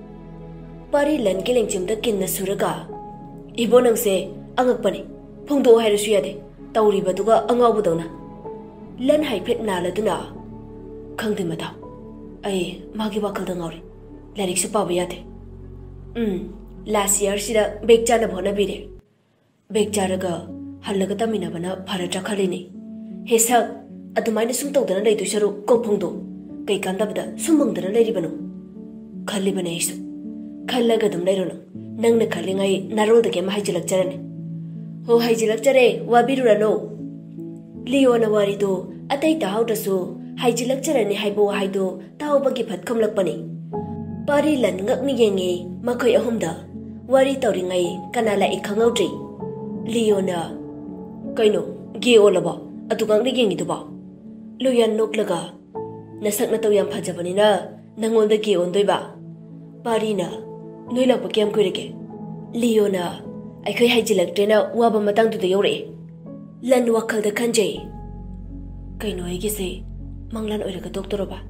ꯄꯥꯔꯤ ꯂꯟꯒꯤ ꯂꯦꯡꯆꯨꯝꯗ ꯀꯤꯟꯅ ꯁꯨꯔꯒ, "ꯏꯕꯣ, ꯅꯪꯁꯦ ꯑꯉꯛꯄꯅꯤ꯫ ꯐꯣꯡꯗꯣꯛꯑꯣ ꯍꯥꯏꯔꯁꯨ ꯌꯥꯗꯦ꯫ ꯇꯧꯔꯤꯕꯗꯨꯒ ꯑꯉꯥꯎꯕꯗꯧꯅ꯫" ꯂꯟ ꯍꯥꯏꯐꯦꯠ ꯅꯥꯜꯂꯗꯨꯅ, "ꯈꯪꯗꯦ ꯃꯇꯥꯎ, ꯑꯩ ꯃꯥꯒꯤ ꯋꯥꯈꯜꯗ ꯉꯥꯎꯔꯦ꯫ ꯂꯥꯏꯔꯤꯛꯁꯨ ꯄꯥꯕ ꯌꯥꯗꯦ꯫ ꯎꯝ, ꯂꯥꯁ ꯏꯌꯥꯔꯁꯤꯗ ꯕꯦꯛ ꯆꯥꯅꯕ ꯍꯣꯠꯅꯕꯤꯔꯦ꯫ ꯕꯦꯛ ꯆꯥꯔꯒ ꯍꯜꯂꯒ ꯇꯝꯃꯤꯟꯅꯕꯅ ꯐꯔꯗ꯭ꯔꯥ ꯈꯜꯂꯤꯅꯦ꯫ ꯍꯦ ꯁꯛ, ꯑꯗꯨꯃꯥꯏꯅ ꯁꯨꯝ ꯇꯧꯗꯅ ꯂꯩꯗꯣꯏ ꯁꯔꯨꯛ ꯀꯣꯛ ꯐꯣꯡꯗꯣꯛ꯫ ꯀꯩ ꯀꯥꯟꯗꯕꯗ ꯁꯨꯝ ꯃꯪꯗꯅ ꯂꯩꯔꯤꯕꯅꯣ?" "ꯈꯜꯂꯤꯕꯅꯦ ꯑꯩꯁꯨ꯫ ꯈꯜꯂꯒ ꯑꯗꯨꯝ ꯂꯩꯔꯣ ꯅꯪ꯫ ꯅꯪꯅ ꯈꯜꯂꯤꯉꯩ ꯅꯔꯣꯜꯗꯒꯤ ꯑꯃ ꯍꯩꯖꯤꯜꯂꯛꯆꯔꯅꯤ꯫" "ꯍꯣ, ꯍꯩꯖꯤꯜꯂꯛꯆꯔꯦ, ꯋꯥꯕꯤꯔꯨꯔꯅꯨ꯫" ꯂꯤꯌꯣꯅ ꯋꯥꯔꯤꯗꯨ ꯑꯇꯩ ꯇꯥꯍꯧꯗ꯭ꯔꯁꯨ ꯍꯩꯖꯤꯜꯂꯛꯆꯔꯅꯤ ꯍꯥꯏꯕ ꯋꯥꯍꯩꯗꯨ ꯇꯥꯍꯧꯕꯒꯤ ꯐꯠ ꯈꯨꯝꯂꯛꯄꯅꯤ꯫ ꯄꯥꯔꯤ ꯂꯟ ꯉꯛꯅ ꯌꯦꯡꯉꯤ꯫ ꯃꯈꯣꯏ ꯑꯍꯨꯝꯗ ꯋꯥꯔꯤ ꯇꯧꯔꯤꯉꯩ ꯀꯅꯥ ꯂꯥꯛꯏ ꯈꯪꯍꯧꯗ꯭ꯔꯤ꯫ ꯂꯤꯌꯣꯅ, "ꯀꯩꯅꯣ, ꯒꯦ ꯑꯣꯜꯂꯕꯣ? ꯑꯗꯨ ꯉꯛꯅ ꯌꯦꯡꯉꯤꯗꯨꯕꯣ?" ꯂꯨꯌꯥꯟ ꯅꯣꯛꯂꯒ, "ꯅꯁꯛ ꯅꯇꯧ ꯌꯥꯝ ꯐꯖꯕꯅꯤꯅ ꯅꯪꯉꯣꯟꯗ ꯒꯦ ꯑꯣꯟꯗꯣꯏꯕ?" ꯄꯥꯔꯤꯅ, "ꯅꯣꯏ ꯂꯥꯛꯄ ꯀꯌꯥꯝ ꯀꯨꯏꯔꯒꯦ?" ꯂꯤꯌꯣꯅ, "ꯑꯩꯈꯣꯏ ꯍꯥꯏꯖꯤꯜꯂꯛꯇ꯭ꯔꯦꯅ ꯋꯥꯕ ꯃꯇꯥꯡꯗꯨꯗ ꯌꯧꯔꯛꯑꯦ꯫" ꯂꯟ ꯋꯥꯈꯜꯗ ꯈꯟꯖꯩ, "ꯀꯩꯅꯣ, ꯑꯩꯒꯤꯁꯦ ꯃꯪꯂꯥꯟ ꯑꯣꯏꯔꯒ ꯇꯣꯛꯇꯣꯔꯕ?"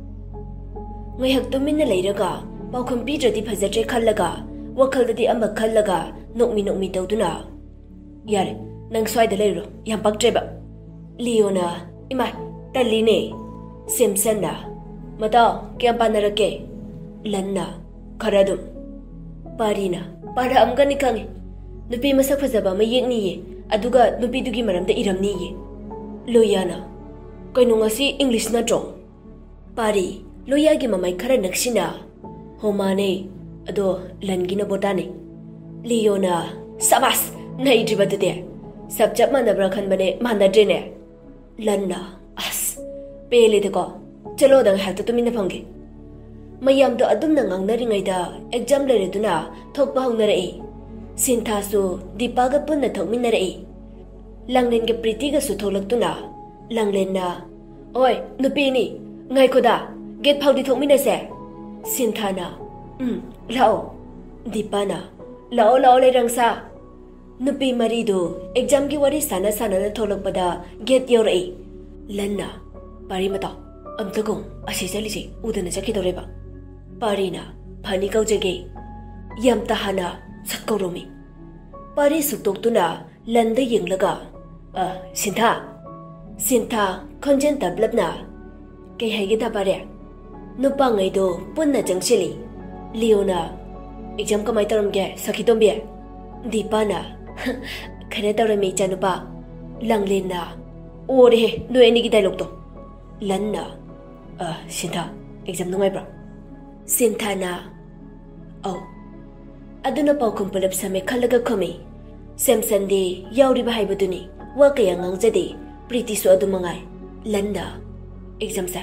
ꯉꯥꯏꯍꯥꯛ ꯇꯨꯃꯤꯟꯅ ꯂꯩꯔꯒ ꯄꯥꯎꯈꯨꯝ ꯄꯤꯗ꯭ꯔꯗꯤ ꯐꯖꯗ꯭ꯔꯦ ꯈꯜꯂꯒ, ꯋꯥꯈꯜꯗꯗꯤ ꯑꯃ ꯈꯜꯂꯒ, ꯅꯣꯛꯃꯤ ꯅꯣꯛꯃꯤ ꯇꯧꯗꯨꯅ, "ꯌꯥꯔꯦ, ꯅꯪ ꯁ꯭ꯋꯥꯏꯗ ꯂꯩꯔꯨꯔꯣ, ꯌꯥꯝ ꯄꯛꯇ꯭ꯔꯦꯕ꯫" ꯂꯤꯌꯣꯅ, "ꯏꯃꯥ, ꯇꯜꯂꯤꯅꯦ꯫" ꯁꯦꯝꯁꯟꯅ, "ꯃꯇꯥꯎ, ꯀꯌꯥꯝ ꯄꯥꯅꯔꯛꯀꯦ?" ꯂꯟꯅ, "ꯈꯔ ꯑꯗꯨꯝ꯫" ꯄꯥꯔꯤꯅ, "ꯄꯥꯔꯛꯑꯝꯒꯅꯤ ꯈꯪꯉꯤ꯫ ꯅꯨꯄꯤ ꯃꯁꯛ ꯐꯖꯕ ꯑꯃ ꯌꯦꯛꯅꯤꯌꯦ, ꯑꯗꯨꯒ ꯅꯨꯄꯤꯗꯨꯒꯤ ꯃꯔꯝꯗ ꯏꯔꯝꯅꯤꯌꯦ꯫" ꯂꯣꯌꯥꯅ, "ꯀꯩꯅꯣ, ꯉꯁꯤ ꯏꯪꯂꯤꯁ ꯅꯠꯇ꯭ꯔꯣ?" ꯄꯥꯔꯤ, ꯂꯣꯌꯥꯒꯤ ꯃꯃꯥꯏ ꯈꯔ ꯅꯛꯁꯤꯟꯅ, "ꯍꯣ, ꯃꯥꯅꯦ꯫ ꯑꯗꯣ ꯂꯟꯒꯤꯅ ꯕꯣꯇꯥꯅꯤ꯫" ꯂꯤꯌꯣꯅ, "ꯁꯕꯥꯁ! ꯅꯩꯗ꯭ꯔꯤꯕꯗꯨꯗꯤ꯫ ꯁꯞ ꯆꯞ ꯃꯥꯟꯅꯕ꯭ꯔꯥ ꯈꯟꯕꯅꯦ, ꯃꯥꯟꯅꯗ꯭ꯔꯦꯅꯦ꯫" ꯂꯟꯅ, "ꯑꯁ, ꯄꯦꯜꯂꯦꯗꯀꯣ꯫ ꯆꯠꯂꯣꯗ, ꯉꯥꯏꯍꯥꯛꯇ ꯇꯨꯃꯤꯟꯅ ꯐꯝꯒꯦ꯫" ꯃꯌꯥꯝꯗꯣ ꯑꯗꯨꯝꯅ ꯉꯥꯡꯅꯔꯤꯉꯩꯗ ꯑꯦꯛꯖꯥꯝ ꯂꯩꯔꯗꯨꯅ ꯊꯣꯛꯄ ꯍꯧꯅꯔꯛꯏ꯫ ꯁꯤꯟꯊꯥꯁꯨ ꯗꯤꯄꯥꯒ ꯄꯨꯟꯅ ꯊꯣꯛꯃꯤꯟꯅꯔꯛꯏ꯫ ꯂꯥꯡꯂꯦꯟꯒ ꯄ꯭ꯔꯤꯇꯤꯒꯁꯨ ꯊꯣꯛꯂꯛꯇꯨꯅ, ꯂꯥꯡꯂꯦꯟꯅ, "ꯑꯣꯏ, ꯅꯨꯄꯤꯅꯤ, ꯉꯥꯏꯈꯣꯗ, ꯒꯦꯠ ꯐꯥꯎꯗꯤ ꯊꯣꯛꯃꯤꯟꯅꯁꯦ꯫" ꯁꯤꯟꯊꯥꯅ, "ꯎꯝ, ꯂꯥꯛꯑꯣ꯫" ꯗꯤꯄꯥꯅ, "ꯂꯥꯛꯑꯣ, ꯂꯥꯛꯑꯣ, ꯂꯩꯔꯪꯁꯥ꯫" ꯅꯨꯄꯤ ꯃꯔꯤꯗꯨ ꯑꯦꯛꯖꯥꯝꯒꯤ ꯋꯥꯔꯤ ꯁꯥꯟꯅ ꯁꯥꯟꯅꯅ ꯊꯣꯛꯂꯛꯄꯗ ꯒꯦꯠ ꯌꯧꯔꯛꯏ꯫ ꯂꯟꯅ, "ꯄꯥꯔꯤ ꯃꯇꯥꯎ, ꯑꯝꯇ ꯀꯨꯝ, ꯑꯁꯤ ꯆꯠꯂꯤꯁꯦ ꯎꯗꯅ ꯆꯠꯈꯤꯗꯧꯔꯦꯕ꯫" ꯄꯥꯔꯤꯅ, "ꯐꯅꯤ, ꯀꯧꯖꯒꯦ꯫" ꯌꯥꯝ ꯇꯥꯍꯟꯅ ꯁꯠ ꯀꯧꯔꯝꯃꯤ꯫ ꯄꯥꯔꯤ ꯁꯨꯛꯇꯣꯛꯇꯨꯅ ꯂꯟꯗ ꯌꯦꯡꯂꯒ, "ꯑ, ꯁꯤꯟꯊꯥ?" ꯁꯤꯟꯊꯥ, ꯈꯣꯟꯖꯦꯜ ꯇꯞꯂꯞꯅ, "ꯀꯩ ꯍꯥꯏꯒꯦ, ꯗꯥ ꯄꯥꯔꯦ?" ꯅꯨꯄꯥꯉꯩꯗꯣ ꯄꯨꯟꯅ ꯆꯪꯁꯤꯜꯂꯤ꯫ ꯂꯤꯌꯣꯅ, "ꯑꯦꯛꯖꯥꯝ ꯀꯃꯥꯏ ꯇꯧꯔꯝꯒꯦ, ꯁꯈꯤꯇꯣꯝꯕꯤ?" ꯗꯤꯄꯥꯅ, "ꯈꯔ ꯇꯧꯔꯝꯃꯤ, ꯏꯆꯥꯅꯨꯄꯥ꯫" ꯂꯥꯡꯂꯦꯟꯅ, "ꯑꯣꯔꯦꯍꯦ, ꯅꯣꯏ ꯑꯅꯤꯒꯤ ꯗꯥꯏꯂꯣꯛꯇꯣ꯫" ꯂꯟꯅ, "ꯑ, ꯁꯤꯟꯊꯥ, ꯑꯦꯛꯖꯥꯝ ꯅꯨꯡꯉꯥꯏꯕ꯭ꯔꯣ?" ꯁꯤꯟꯊꯥꯅ, "ꯑꯧ꯫" ꯑꯗꯨꯅ ꯄꯥꯎꯈꯨꯝ ꯄꯨꯂꯞ ꯁꯝꯃꯦ ꯈꯜꯂꯒ ꯈꯨꯝꯃꯤ꯫ ꯁꯦꯝꯁꯟꯗꯤ ꯌꯥꯎꯔꯤꯕ ꯍꯥꯏꯕꯗꯨꯅꯤ, ꯋꯥ ꯀꯌꯥ ꯉꯥꯡꯖꯗꯦ꯫ ꯄ꯭ꯔꯤꯇꯤꯁꯨ ꯑꯗꯨ ꯃꯉꯥꯏ꯫ ꯂꯟꯅ, "ꯑꯦꯛꯖꯥꯝꯁꯦ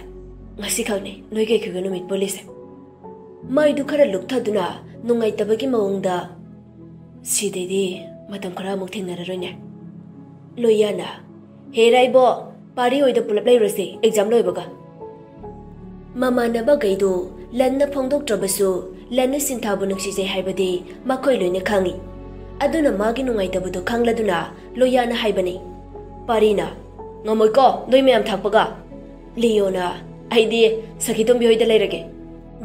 ꯉꯁꯤꯈꯛꯅꯦ ꯅꯣꯏꯒ ꯑꯩꯈꯣꯏꯒ ꯅꯨꯃꯤꯠ ꯄꯨꯜꯂꯤꯁꯦ꯫" ꯃꯥꯏꯗꯨ ꯈꯔ ꯂꯨꯛꯊꯗꯨꯅ ꯅꯨꯡꯉꯥꯏꯇꯕꯒꯤ ꯃꯑꯣꯡꯗ, "ꯁꯤꯗꯩꯗꯤ ꯃꯇꯝ ꯈꯔ ꯑꯃꯨꯛ ꯊꯦꯡꯅꯔꯔꯣꯏꯅꯦ, ꯂꯣꯌꯥꯅ꯫ ꯍꯦꯔꯥ ꯏꯕꯣ, ꯄꯥꯔꯤ ꯍꯣꯏꯗ ꯄꯨꯂꯞ ꯂꯩꯔꯨꯔꯁꯦ ꯑꯦꯛꯖꯥꯝ ꯂꯣꯏꯕꯒ"꯫ ꯃꯃꯥꯟꯅꯕꯈꯩꯗꯨ ꯂꯟꯅ ꯐꯣꯡꯗꯣꯛꯇ꯭ꯔꯕꯁꯨ, ꯂꯟꯅ ꯁꯤꯟꯊꯥꯕꯨ ꯅꯨꯡꯁꯤꯖꯩ ꯍꯥꯏꯕꯗꯤ ꯃꯈꯣꯏ ꯂꯣꯏꯅ ꯈꯪꯏ꯫ ꯑꯗꯨꯅ ꯃꯥꯒꯤ ꯅꯨꯡꯉꯥꯏꯇꯕꯗꯨ ꯈꯪꯂꯗꯨꯅ ꯂꯣꯌꯥꯅ ꯍꯥꯏꯕꯅꯤ꯫ ꯄꯥꯔꯤꯅ, "ꯉꯝꯃꯣꯏꯀꯣ ꯅꯣꯏ ꯃꯌꯥꯝ ꯊꯥꯛꯄꯒ"꯫ ꯂꯤꯌꯣꯅ, "ꯑꯩꯗꯤ ꯁꯈꯤꯇꯣꯝꯕꯤ ꯍꯣꯏꯗ ꯂꯩꯔꯒꯦ"꯫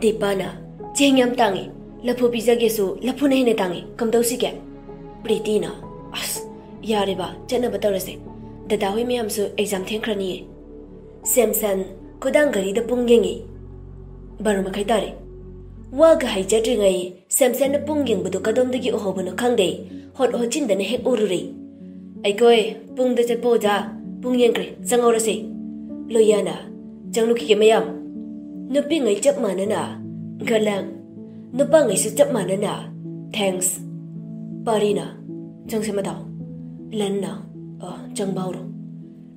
ꯗꯤꯄꯥꯅ, "ꯆꯦꯡ ꯌꯥꯝ ꯇꯥꯡꯉꯤ, ꯂꯐꯨ ꯄꯤꯖꯒꯦꯁꯨ ꯂꯐꯨꯅ ꯍꯦꯟꯅ ꯇꯥꯡꯉꯤ, ꯀꯝꯗꯧꯁꯤꯒꯦ?" ꯄ꯭ꯔꯤꯇꯤꯅ, "ꯑꯁ, ꯌꯥꯔꯦꯕ, ꯆꯠꯅꯕ ꯇꯧꯔꯁꯦ, ꯗꯗꯥ ꯍꯣꯏ ꯃꯌꯥꯝꯁꯨ ꯑꯦꯛꯖꯥꯝ ꯊꯦꯡꯈ꯭ꯔꯅꯤꯌꯦ"꯫ ꯁꯦꯝꯁꯟ ꯈꯨꯗꯥꯡ ꯘꯔꯤꯗ ꯄꯨꯡ ꯌꯦꯡꯉꯤ꯫ ꯕꯥꯔꯣ ꯃꯈꯥꯏ ꯇꯥꯔꯦ꯫ ꯋꯥꯒ ꯍꯥꯏꯖꯗ꯭ꯔꯤꯉꯩ ꯁꯦꯝꯁꯟꯅ ꯄꯨꯡ ꯌꯦꯡꯕꯗꯨ ꯀꯗꯣꯝꯗꯒꯤ ꯎꯍꯧꯕꯅꯣ ꯈꯪꯗꯦ, ꯍꯣꯠ ꯍꯣꯠꯆꯤꯟꯗꯅ ꯍꯦꯛ ꯎꯔꯨꯔꯦ꯫ "ꯑꯩꯈꯣꯏ ꯄꯨꯡꯗ ꯆꯠꯄ ꯑꯣꯖꯥ, ꯄꯨꯡ ꯌꯦꯡꯈ꯭ꯔꯦ, ꯆꯪꯍꯧꯔꯁꯦ"꯫ ꯂꯣꯌꯥꯅ, "ꯆꯪꯂꯨꯈꯤꯒꯦ ꯃꯌꯥꯝ"꯫ ꯅꯨꯄꯤꯉꯩ ꯆꯞ ꯃꯥꯟꯅꯅ, "ꯒꯂꯛ"꯫ ꯅꯨꯄꯥꯉꯩꯁꯨ ꯆꯞ ꯃꯥꯟꯅꯅ, "ꯊꯦꯡꯛꯁ"꯫ ꯄꯥꯔꯤꯅ, "ꯆꯪꯁꯦ ꯃꯇꯥꯎ"꯫ ꯂꯟꯅ, "ꯑ, ꯆꯪꯕ ꯍꯧꯔꯣ"꯫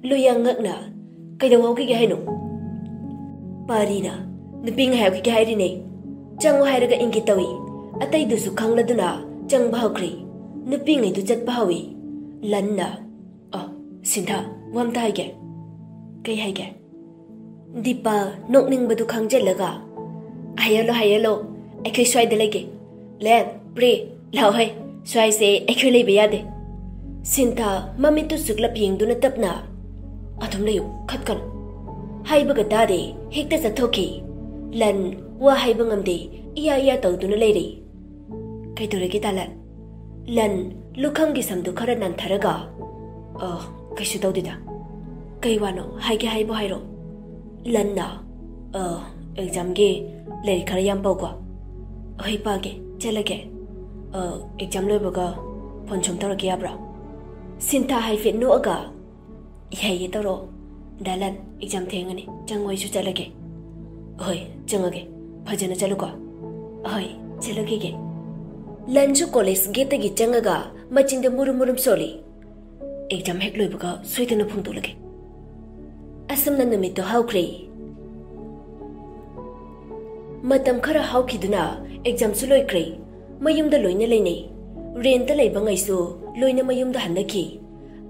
ꯂꯣꯌꯥ ꯉꯛꯅ, "ꯀꯩꯗꯧ ꯍꯧꯈꯤꯒꯦ ꯍꯥꯏꯅꯣ?" ꯄꯥꯔꯤꯅ, "ꯅꯨꯄꯤꯉꯩ ꯍꯥꯏꯈꯤꯒꯦ ꯍꯥꯏꯔꯤꯅꯦ"꯫ "ꯆꯪꯉꯣ" ꯍꯥꯏꯔꯒ ꯏꯪꯒꯤꯠ ꯇꯧꯏ꯫ ꯑꯇꯩꯗꯨꯁꯨ ꯈꯪꯂꯗꯨꯅ ꯆꯪꯕ ꯍꯧꯈ꯭ꯔꯦ꯫ ꯅꯨꯄꯤꯉꯩꯗꯨ ꯆꯠꯄ ꯍꯧꯏ꯫ ꯂꯟꯅ, "ꯑ, ꯁꯤꯟꯊꯥ, ꯋꯥ ꯑꯝꯇ ꯍꯥꯏꯒꯦ"꯫ "ꯀꯩ ꯍꯥꯏꯒꯦ?" ꯗꯤꯄꯥ ꯅꯣꯛꯅꯤꯡꯕꯗꯨ ꯈꯪꯖꯤꯜꯂꯒ, "ꯍꯥꯏꯍꯜꯂꯣ, ꯍꯥꯏꯍꯜꯂꯣ, ꯑꯩꯈꯣꯏ ꯁ꯭ꯋꯥꯏꯗ ꯂꯩꯒꯦ꯫ ꯂꯦꯟ, ꯄ꯭ꯔꯤ, ꯂꯥꯛꯑꯣ ꯍꯦ, ꯁ꯭ꯋꯥꯏꯁꯦ ꯑꯩꯈꯣꯏ ꯂꯩꯕ ꯌꯥꯗꯦ"꯫ ꯁꯤꯟꯊꯥ ꯃꯃꯤꯠꯇꯨ ꯁꯨꯛꯂꯞ ꯌꯦꯡꯗꯨꯅ ꯇꯞꯅ, "ꯑꯗꯨꯝ ꯂꯩꯌꯨ, ꯈꯠꯀꯅꯨ" ꯍꯥꯏꯕꯒ ꯇꯥꯗꯦ, ꯍꯦꯛꯇ ꯆꯠꯊꯣꯛꯈꯤ꯫ ꯂꯟ ꯋꯥ ꯍꯥꯏꯕ ꯉꯝꯗꯦ, ꯏꯌꯥ ꯏꯌꯥ ꯇꯧꯗꯨꯅ ꯂꯩꯔꯤ꯫ "ꯀꯩꯗꯧꯔꯒꯦ ꯇꯥꯂꯟ?" ꯂꯟ ꯂꯨꯈꯝꯒꯤ ꯁꯝꯗꯨ ꯈꯔ ꯅꯥꯟꯊꯔꯒ, "ꯑ, ꯀꯩꯁꯨ ꯇꯧꯗꯦꯗ"꯫ "ꯀꯩ ꯋꯥꯅꯣ? ꯍꯥꯏꯒꯦ ꯍꯥꯏꯕꯨ ꯍꯥꯏꯔꯣ"꯫ ꯂꯟꯅ, "ꯑ, ꯑꯦꯛꯖꯥꯝꯒꯤ ꯂꯥꯏꯔꯤꯛ ꯈꯔ ꯌꯥꯝ ꯄꯥꯎꯀꯣ"꯫ "ꯍꯣꯏ, ꯄꯥꯒꯦ, ꯆꯠꯂꯒꯦ꯫ ꯑ, ꯑꯦꯛꯖꯥꯝ ꯂꯣꯏꯕꯒ ꯐꯣꯟ ꯁꯨꯝ ꯇꯧꯔꯛꯀꯦ ꯌꯥꯕ꯭ꯔꯥ?" ꯁꯤꯟꯊꯥ ꯍꯥꯏꯐꯦꯠ ꯅꯣꯛꯑꯒ, "ꯌꯥꯏꯌꯦ, ꯇꯧꯔꯛꯑꯣ꯫ ꯗꯥ ꯂꯟ, ꯑꯦꯛꯖꯥꯝ ꯊꯦꯡꯉꯅꯤ, ꯆꯪꯉꯣ, ꯑꯩꯁꯨ ꯆꯠꯂꯒꯦ"꯫ "ꯍꯣꯏ, ꯆꯪꯉꯒꯦ꯫ ꯐꯖꯅ ꯆꯠꯂꯨꯀꯣ"꯫ "ꯍꯣꯏ, ꯆꯠꯂꯒꯦꯒꯦ"꯫ ꯂꯟꯁꯨ ꯀꯣꯂꯦꯖ ꯒꯦꯠꯇꯒꯤ ꯆꯪꯉꯒ ꯃꯆꯤꯟꯗ ꯃꯨꯔꯨꯝ ꯃꯨꯔꯨꯝ ꯁꯣꯜꯂꯤ꯫ "ꯑꯦꯛꯖꯥꯝ ꯍꯦꯛ ꯂꯣꯏꯕꯒ ꯁꯣꯏꯗꯅ ꯐꯣꯡꯗꯣꯛꯂꯒꯦ"꯫ ꯑꯁꯨꯝꯅ ꯅꯨꯃꯤꯠꯇꯨ ꯍꯧꯈ꯭ꯔꯦ꯫ ꯃꯇꯝ ꯈꯔ ꯍꯧꯈꯤꯗꯨꯅ ꯑꯦꯛꯖꯥꯝꯁꯨ ꯂꯣꯏꯈ꯭ꯔꯦ꯫ ꯃꯌꯨꯝꯗ ꯂꯣꯏꯅ ꯂꯩꯅꯩ꯫ ꯔꯦꯟꯇ ꯂꯩꯕ ꯉꯩꯁꯨ ꯂꯣꯏꯅ ꯃꯌꯨꯝꯗ ꯍꯟꯅꯈꯤ꯫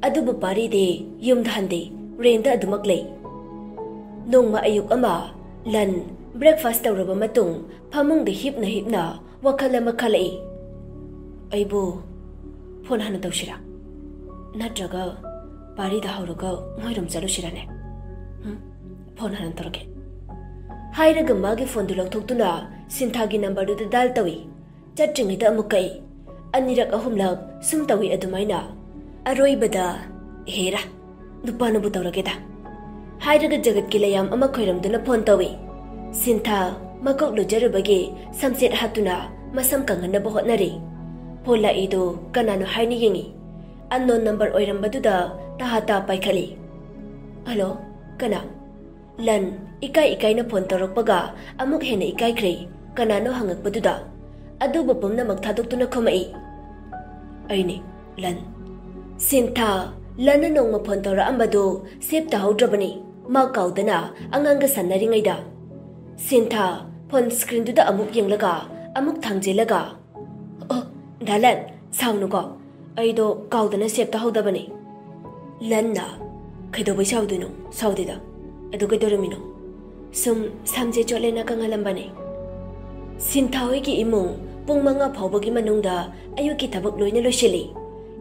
ꯑꯗꯨꯕꯨ ꯄꯥꯔꯤꯗꯤ ꯌꯨꯝꯗ ꯍꯟꯗꯦ, ꯔꯦꯟꯇ ꯑꯗꯨꯃꯛ ꯂꯩ꯫ ꯅꯣꯡꯃ ꯑꯌꯨꯛ ꯑꯃ ꯂꯟ ꯕ꯭ꯔꯦꯛꯐꯥꯁ ꯇꯧꯔꯕ ꯃꯇꯨꯡ ꯐꯃꯨꯡꯗ ꯍꯤꯞꯅ ꯍꯤꯞꯅ ꯋꯥꯈꯜ ꯑꯃ ꯈꯜꯂꯛꯏ꯫ "ꯑꯩꯕꯨ ꯐꯣꯟ ꯍꯥꯟꯅ ꯇꯧꯁꯤꯔꯥ? ꯅꯠꯇ꯭ꯔꯒ ꯄꯥꯔꯤꯗ ꯍꯧꯔꯒ ꯃꯣꯏꯔꯣꯝ ꯆꯠꯂꯨꯁꯤꯔꯅꯦ? ꯎꯝ, ꯐꯣꯟ ꯍꯥꯟꯅ ꯇꯧꯔꯛꯀꯦ" ꯍꯥꯏꯔꯒ ꯃꯥꯒꯤ ꯐꯣꯟꯗꯨ ꯂꯧꯊꯣꯛꯇꯨꯅ ꯁꯤꯟꯊꯥꯒꯤ ꯅꯝꯕꯔꯗꯨꯗ ꯗꯥꯏꯜ ꯇꯧꯏ꯫ ꯆꯠꯇ꯭ꯔꯤꯉꯩꯗ ꯑꯃꯨꯛ ꯀꯛꯏ꯫ ꯑꯅꯤꯔꯛ ꯑꯍꯨꯝꯂꯛ ꯁꯨꯝ ꯇꯧꯏ ꯑꯗꯨꯃꯥꯏꯅ꯫ ꯑꯔꯣꯏꯕꯗ, "ꯍꯦꯔꯥ, ꯅꯨꯄꯥꯅꯕꯨ ꯇꯧꯔꯒꯦꯗ" ꯍꯥꯏꯔꯒ ꯖꯒꯠꯀꯤ ꯂꯩꯌꯥꯝ ꯑꯃ ꯈꯣꯏꯔꯝꯗꯨꯅ ꯐꯣꯟ ꯇꯧꯏ꯫ ꯁꯤꯟꯊꯥ ꯃꯀꯣꯛ ꯂꯨꯖꯔꯨꯕꯒꯤ ꯁꯝꯁꯦꯠ ꯍꯥꯠꯇꯨꯅ ꯃꯁꯝ ꯀꯪꯍꯟꯅꯕ ꯍꯣꯠꯅꯔꯤ꯫ ꯐꯣꯟ ꯂꯥꯛꯏꯗꯨ ꯀꯅꯥꯅꯣ ꯍꯥꯏꯅ ꯌꯦꯡꯏ꯫ ꯑꯟꯅꯣꯟ ꯅꯝꯕꯔ ꯑꯣꯏꯔꯝꯕꯗꯨꯗ ꯇꯍꯥ ꯇꯥ ꯄꯥꯏꯈꯠꯂꯤ꯫ "ꯍꯜꯂꯣ, ꯀꯅꯥ?" ꯂꯟ ꯏꯀꯥꯏ ꯏꯀꯥꯏꯅ ꯐꯣꯟ ꯇꯧꯔꯛꯄꯒ ꯑꯃꯨꯛ ꯍꯦꯟꯅ ꯏꯀꯥꯏꯈ꯭ꯔꯦ꯫ ꯀꯅꯥꯅꯣ ꯍꯪꯉꯛꯄꯗꯨꯗ ꯑꯗꯨꯕꯨ ꯄꯨꯝꯅꯃꯛ ꯊꯥꯗꯣꯛꯇꯨꯅ ꯈꯨꯝꯃꯛꯏ꯫ "ꯑꯩꯅꯤ, ꯂꯟ꯫" ꯁꯤꯟꯊꯥ ꯂꯟꯅ ꯅꯣꯡꯃ ꯐꯣꯟ ꯇꯧꯔꯛꯑꯝꯕꯗꯨ ꯁꯦꯞ ꯇꯧꯍꯧꯗ꯭ꯔꯕꯅꯤ꯫ ꯃꯥ ꯀꯥꯎꯗꯅ ꯑꯉꯥꯡꯒ ꯁꯥꯟꯅꯔꯤꯉꯩꯗ꯫ ꯁꯤꯟꯊꯥ ꯐꯣꯟ ꯁ꯭ꯀ꯭ꯔꯤꯟꯗꯨꯗ ꯑꯃꯨꯛ ꯌꯦꯡꯂꯒ ꯑꯃꯨꯛ ꯊꯥꯡꯖꯤꯜꯂꯒ, "ꯑꯣ, ꯗꯥ ꯂꯟ, ꯁꯥꯎꯅꯨꯀꯣ, ꯑꯩꯗꯣ ꯀꯥꯎꯗꯅ ꯁꯦꯞ ꯇꯧꯍꯧꯗꯕꯅꯤ꯫" ꯂꯟꯅ, "ꯀꯩꯗꯧꯕꯩ ꯁꯥꯎꯗꯣꯏꯅꯣ? ꯁꯥꯎꯗꯦꯗ꯫ ꯑꯗꯨ ꯀꯩꯗꯧꯔꯝꯃꯤꯅꯣ?" "ꯁꯨꯝ ꯁꯝꯁꯦ ꯆꯣꯠꯂꯦꯅ ꯀꯪꯍꯜꯂꯝꯕꯅꯤ꯫" ꯁꯤꯟꯊꯥ ꯍꯣꯏꯒꯤ ꯏꯃꯨꯡ ꯄꯨꯡ ꯃꯉꯥ ꯐꯥꯎꯕꯒꯤ ꯃꯅꯨꯡꯗ ꯑꯌꯨꯛꯀꯤ ꯊꯕꯛ ꯂꯣꯏꯅ ꯂꯣꯏꯁꯤꯜꯂꯤ꯫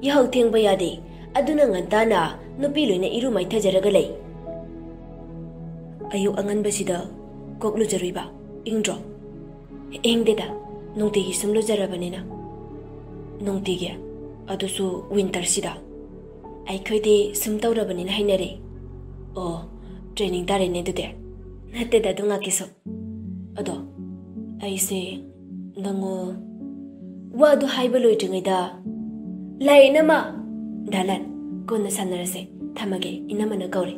ꯌꯥꯍꯧ ꯊꯦꯡꯕ ꯌꯥꯗꯦ꯫ ꯑꯗꯨꯅ ꯉꯟꯇꯥꯅ ꯅꯨꯄꯤ ꯂꯣꯏꯅ ꯏꯔꯨ ꯃꯥꯏꯊꯖꯔꯒ ꯂꯩ꯫ "ꯑꯌꯨꯛ ꯑꯉꯟꯕꯁꯤꯗ ꯀꯣꯛ ꯂꯨꯖꯔꯨꯏꯕ, ꯏꯪꯗ꯭ꯔꯣ?" "ꯏꯪꯗꯦꯗ, ꯅꯨꯡꯇꯤꯒꯤ ꯁꯨꯝ ꯂꯨꯖꯔꯕꯅꯤꯅ꯫" "ꯅꯨꯡꯇꯤꯒꯤ? ꯑꯗꯨꯁꯨ ꯋꯤꯟꯇꯔꯁꯤꯗ?" "ꯑꯩꯈꯣꯏꯗꯤ ꯁꯨꯝ ꯇꯧꯔꯕꯅꯤꯅ ꯍꯩꯅꯔꯦ꯫" "ꯑꯣ, ꯇ꯭ꯔꯦꯅꯤꯡ ꯇꯥꯔꯦꯅꯦ ꯑꯗꯨꯗꯤ꯫" "ꯅꯠꯇꯦꯗ, ꯑꯗꯨ ꯉꯥꯛꯀꯤꯁꯨ꯫ ꯑꯗꯣ ꯑꯩꯁꯦ ꯅꯪꯉꯣ..." ꯋꯥꯗꯨ ꯍꯥꯏꯕ ꯂꯣꯏꯗ꯭ꯔꯤꯉꯩꯗ, "ꯂꯥꯛꯑꯦ, ꯏꯅꯝꯃ!" "ꯗꯥ ꯂꯟ, ꯀꯣꯟꯅ ꯁꯥꯟꯅꯔꯁꯦ, ꯊꯝꯃꯒꯦ, ꯏꯅꯝꯃꯅ ꯀꯧꯔꯦ꯫"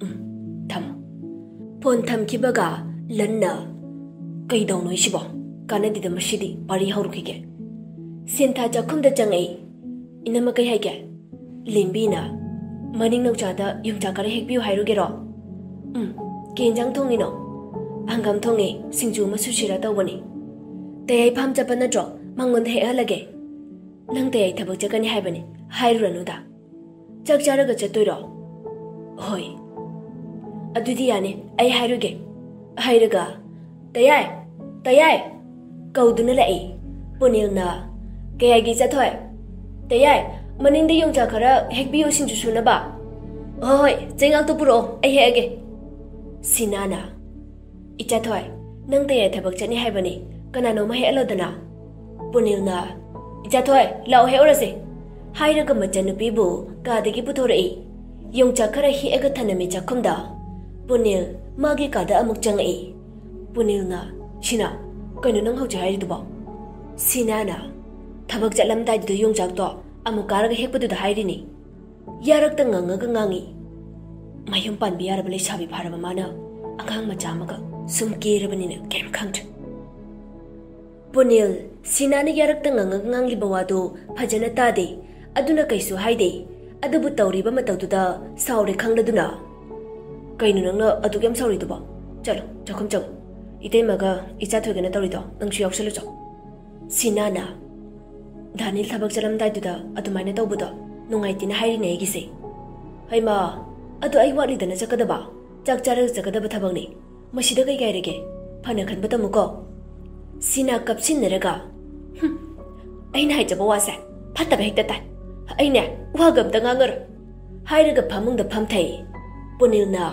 "ꯎꯝ, ꯊꯝꯃꯣ꯫" ꯐꯣꯟ ꯊꯝꯈꯤꯕꯒ ꯂꯟꯅ, "ꯀꯩꯗꯧꯅꯣ ꯑꯩꯁꯤꯕꯣ? ꯀꯥꯟꯅꯗꯦꯗ ꯃꯁꯤꯗꯤ, ꯄꯥꯔꯤ ꯍꯧꯔꯨꯈꯤꯒꯦ꯫" ꯁꯤꯟꯊꯥ ꯆꯥꯛꯈꯨꯝꯗ ꯆꯪꯉꯛꯏ꯫ "ꯏꯅꯝꯃ, ꯀꯩ ꯍꯥꯏꯒꯦ?" ꯂꯦꯝꯕꯤꯅ, "ꯃꯅꯤꯡ ꯅꯧꯆꯥꯗ ꯌꯣꯡꯆꯥꯛ ꯈꯔ ꯍꯦꯛꯄꯤꯌꯨ ꯍꯥꯏꯔꯨꯒꯦꯔꯣ?" "ꯎꯝ, ꯀꯩ ꯌꯦꯟꯖꯥꯡ ꯊꯣꯡꯉꯤꯅꯣ?" ꯍꯪꯒꯥꯝ ꯊꯣꯡꯉꯦ, ꯁꯤꯡꯖꯨ ꯑꯃ ꯁꯨꯁꯤꯔ ꯇꯧꯕꯅꯤ꯫ ꯇꯌꯥꯏ ꯐꯥꯝ ꯆꯠꯄ ꯅꯠꯇ꯭ꯔꯣ? ꯃꯉꯣꯟꯗ ꯍꯦꯛꯍꯜꯂꯒꯦ꯫ ꯅꯪ ꯇꯌꯥꯏ ꯊꯕꯛ ꯆꯠꯀꯅꯤ ꯍꯥꯏꯕꯅꯤ, ꯍꯥꯏꯔꯨꯔꯅꯨꯗ꯫ ꯆꯥꯛ ꯆꯥꯔꯒ ꯆꯠꯇꯣꯏꯔꯣ? ꯍꯣꯏ꯫ ꯑꯗꯨꯗꯤ ꯌꯥꯅꯤ, ꯑꯩ ꯍꯥꯏꯔꯨꯒꯦ꯫ ꯍꯥꯏꯔꯒ, "ꯇꯌꯥꯏ! ꯇꯌꯥꯏ!" ꯀꯧꯗꯨꯅ ꯂꯥꯛꯏ꯫ ꯄꯨꯅꯤꯜꯅ, "ꯀꯌꯥꯒꯤ ꯆꯠꯊꯣꯏ? ꯇꯌꯥꯏ, ꯃꯅꯤꯡꯗ ꯌꯣꯡꯆꯥꯛ ꯈꯔ ꯍꯦꯛꯄꯤꯌꯨ ꯁꯤꯡꯖꯨ ꯁꯨꯅꯕ꯫ ꯍꯣꯏ ꯍꯣꯏ, ꯆꯦꯡꯉꯥꯛꯇꯨ ꯄꯨꯔꯛꯑꯣ, ꯑꯩ ꯍꯦꯛꯑꯒꯦ꯫" ꯁꯤꯅꯥꯅ, "ꯏꯆꯥꯊꯣꯏ, ꯅꯪ ꯇꯌꯥꯏ ꯊꯕꯛ ꯆꯠꯅꯤ ꯍꯥꯏꯕꯅꯤ, ꯀꯅꯥꯅꯣꯝꯃ ꯍꯦꯛꯍꯜꯂꯣꯗꯅ꯫" ꯄꯨꯅꯤꯜꯅ, "ꯏꯆꯥꯊꯣꯏ, ꯂꯥꯛꯑꯣ ꯍꯦꯛꯎꯔꯁꯦ꯫" ꯍꯥꯏꯔꯒ ꯃꯆꯟꯅꯨꯄꯤꯕꯨ ꯀꯥꯗꯒꯤ ꯄꯨꯊꯣꯔꯛꯏ꯫ ꯌꯣꯡꯆꯥꯛ ꯈꯔ ꯍꯦꯛꯑꯒ ꯊꯅꯝꯃꯤ ꯆꯥꯛꯈꯨꯝꯗ꯫ ꯄꯨꯅꯤꯜ ꯃꯥꯒꯤ ꯀꯥꯗ ꯑꯃꯨꯛ ꯆꯪꯉꯛꯏ꯫ ꯄꯨꯅꯤꯜꯅ, "ꯁꯤꯅꯥ, ꯀꯩꯅꯣ ꯅꯪ ꯍꯧꯖꯤꯛ ꯍꯥꯏꯔꯤꯗꯨꯕꯣ?" ꯁꯤꯅꯥꯅ, "ꯊꯕꯛ ꯆꯠꯂꯝꯗꯥꯏꯗꯨꯗ ꯌꯣꯡꯆꯥꯛꯇꯣ ꯑꯃꯨꯛ ꯀꯥꯔꯒ ꯍꯦꯛꯄꯗꯨꯗ ꯍꯥꯏꯔꯤꯅꯤ꯫" ꯌꯥꯔꯛꯇ ꯉꯪꯉꯒ ꯉꯥꯡꯉꯤ꯫ ꯃꯌꯨꯝ ꯄꯥꯟꯕ ꯌꯥꯔꯕ ꯂꯩꯁꯥꯕꯤ ꯐꯥꯔꯕ ꯃꯥꯅ ꯑꯉꯥꯡ ꯃꯆꯥ ꯑꯃꯒ ꯁꯨꯝ ꯀꯦꯔꯕꯅꯤꯅ ꯀꯩꯝ ꯈꯪꯗ꯭ꯔꯦ꯫ ꯄꯨꯅꯤꯜ, ꯁꯤꯅꯥꯅ ꯌꯥꯔꯛꯇ ꯉꯪꯉꯒ ꯉꯥꯡꯂꯤꯕ ꯋꯥꯗꯨ ꯐꯖꯅ ꯇꯥꯗꯦ, ꯑꯗꯨꯅ ꯀꯩꯁꯨ ꯍꯥꯏꯗꯦ꯫ ꯑꯗꯨꯕꯨ ꯇꯧꯔꯤꯕ ꯃꯇꯧꯗꯨꯗ ꯁꯥꯎꯔꯦ ꯈꯪꯂꯗꯨꯅ, "ꯀꯩꯅꯣ ꯅꯪꯅ ꯑꯗꯨꯛ ꯌꯥꯝ ꯁꯥꯎꯔꯤꯗꯨꯕꯣ? ꯆꯠꯂꯣ, ꯆꯥꯛꯈꯨꯝ ꯆꯪꯉꯣ꯫ ꯏꯇꯩꯃꯒ ꯏꯆꯥ ꯊꯣꯏꯒꯅ ꯇꯧꯔꯤꯗꯣ ꯅꯪꯁꯨ ꯌꯥꯎꯁꯜꯂꯨ ꯆꯣ꯫" ꯁꯤꯅꯥꯅ, "ꯗꯥꯅꯤꯜ ꯊꯕꯛ ꯆꯠꯂꯝꯗꯥꯏꯗꯨꯗ ꯑꯗꯨꯃꯥꯏꯅ ꯇꯧꯕꯗꯣ ꯅꯨꯡꯉꯥꯏꯇꯦꯅ ꯍꯥꯏꯔꯤꯅꯦ ꯑꯩꯒꯤꯁꯦ꯫" "ꯍꯩꯃꯥ, ꯑꯗꯣ ꯑꯩ ꯋꯥꯠꯂꯤꯗꯅ ꯆꯠꯀꯗꯕ? ꯆꯥꯛ ꯆꯥꯔꯒ ꯆꯠꯀꯗꯕ ꯊꯕꯛꯅꯤ꯫ ꯃꯁꯤꯗ ꯀꯩ ꯀꯥꯏꯔꯒꯦ? ꯐꯅ ꯈꯟꯕ ꯇꯝꯃꯨꯀꯣ꯫" ꯁꯤꯅꯥ ꯀꯞꯁꯤꯟꯅꯔꯒ, "ꯍꯨꯝ, ꯑꯩꯅ ꯍꯥꯏꯖꯕ ꯋꯥꯁꯦ ꯐꯠꯇꯕ ꯍꯦꯛꯇ ꯇꯥꯏ꯫ ꯑꯩꯅꯦ, ꯋꯥꯒ ꯑꯝꯇ ꯉꯥꯡꯉꯔꯣꯏ꯫" ꯍꯥꯏꯔꯒ ꯐꯃꯨꯡꯗ ꯐꯝꯊꯩ꯫ ꯄꯨꯅꯤꯜꯅ,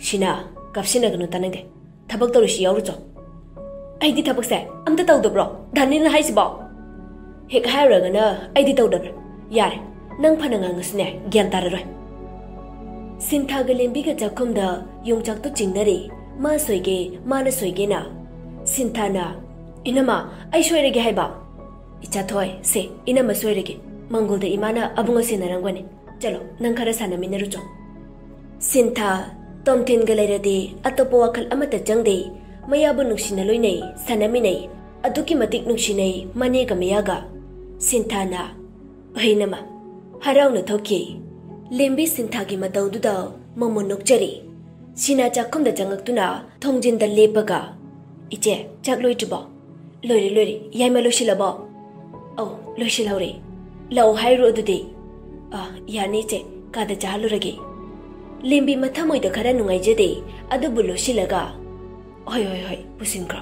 "ꯁꯤꯅꯥ, ꯀꯞꯁꯤꯟꯅꯒꯅꯨ, ꯇꯥꯅꯤꯡꯗꯦ꯫ ꯊꯕꯛ ꯇꯧꯔꯤꯁꯤ ꯌꯥꯎꯔꯨꯆꯣ꯫" "ꯑꯩꯗꯤ ꯊꯕꯛꯁꯦ ꯑꯝꯇ ꯇꯧꯗꯕ꯭ꯔꯣ ꯗꯥꯅꯤꯜꯅ ꯍꯥꯏꯁꯤꯕꯣ?" "ꯍꯦꯛ ꯍꯥꯏꯔꯨꯔꯒꯅ ꯑꯩꯗꯤ ꯇꯧꯗꯕ꯭ꯔꯥ? ꯌꯥꯔꯦ, ꯅꯪ ꯐꯅ ꯉꯥꯡꯉꯁꯨꯅꯦ, ꯒ꯭ꯌꯥꯟ ꯇꯥꯔꯔꯣꯏ꯫" ꯁꯤꯟꯊꯥꯒ ꯂꯦꯝꯕꯤꯒ ꯆꯥꯛꯈꯨꯝꯗ ꯌꯣꯡꯆꯥꯛꯇꯨ ꯆꯤꯡꯅꯔꯤ꯫ "ꯃꯥ ꯁꯣꯏꯒꯦ, ꯃꯥꯅ ꯁꯣꯏꯒꯦꯅ꯫" ꯁꯤꯟꯊꯥꯅ, "ꯏꯅꯝꯃ, ꯑꯩ ꯁꯣꯏꯔꯒꯦ ꯍꯥꯏꯕ?" "ꯏꯆꯥꯊꯣꯏ, ꯁꯦ, ꯏꯅꯝꯃ ꯁꯣꯏꯔꯒꯦ꯫ ꯃꯪꯒꯣꯜꯗ ꯏꯃꯥꯅ ꯑꯕꯨꯡꯉꯣ ꯁꯦꯟꯅꯔꯝꯒꯅꯤ꯫ ꯆꯠꯂꯣ, ꯅꯪ ꯈꯔ ꯁꯥꯟꯅꯃꯤꯟꯅꯔꯨꯆꯣ꯫" ꯁꯤꯟꯊꯥ, ꯇꯣꯝꯊꯤꯟꯒ ꯂꯩꯔꯗꯤ ꯑꯇꯣꯞꯄ ꯋꯥꯈꯜ ꯑꯃꯠꯇ ꯆꯪꯗꯦ꯫ ꯃꯌꯥꯕꯨ ꯅꯨꯡꯁꯤꯅ ꯂꯣꯏꯅꯩ, ꯁꯥꯟꯅꯃꯤꯟꯅꯩ꯫ ꯑꯗꯨꯛꯀꯤ ꯃꯇꯤꯛ ꯅꯨꯡꯁꯤꯅꯩ ꯃꯅꯦꯒ ꯃꯌꯥꯒ꯫ ꯁꯤꯟꯊꯥꯅ, "ꯍꯩꯅꯃ!" ꯍꯔꯥꯎꯅ ꯊꯣꯛꯈꯤ꯫ ꯂꯦꯝꯕꯤ ꯁꯤꯟꯊꯥꯒꯤ ꯃꯇꯧꯗꯨꯗ ꯃꯃꯣꯟ ꯅꯣꯛꯆꯔꯤ꯫ ꯁꯤꯅꯥ ꯆꯥꯛꯈꯨꯝꯗ ꯆꯪꯉꯛꯇꯨꯅ ꯊꯣꯡꯖꯤꯟꯗ ꯂꯦꯞꯄꯒ, "ꯏꯆꯦ, ꯆꯥꯛ ꯂꯣꯏꯗ꯭ꯔꯤꯕꯣ?" "ꯂꯣꯏꯔꯦ, ꯂꯣꯏꯔꯦ꯫ ꯌꯥꯏꯃ ꯂꯣꯏꯁꯤꯜꯂꯕꯣ?" "ꯑꯧ, ꯂꯣꯏꯁꯤꯜꯍꯧꯔꯦ꯫ ꯂꯥꯛꯑꯣ ꯍꯥꯏꯔꯣ ꯑꯗꯨꯗꯤ?" "ꯑ, ꯌꯥꯅꯤ ꯏꯆꯦ, ꯀꯥꯗ ꯆꯥꯍꯜꯂꯨꯔꯒꯦ꯫" ꯂꯦꯝꯕꯤ ꯃꯊꯃꯣꯏꯗ ꯈꯔ ꯅꯨꯡꯉꯥꯏꯖꯗꯦ, ꯑꯗꯨꯕꯨ ꯂꯣꯠꯁꯤꯜꯂꯒ, "ꯍꯣꯏ, ꯍꯣꯏ, ꯍꯣꯏ, ꯄꯨꯁꯤꯟꯈ꯭ꯔꯣ꯫"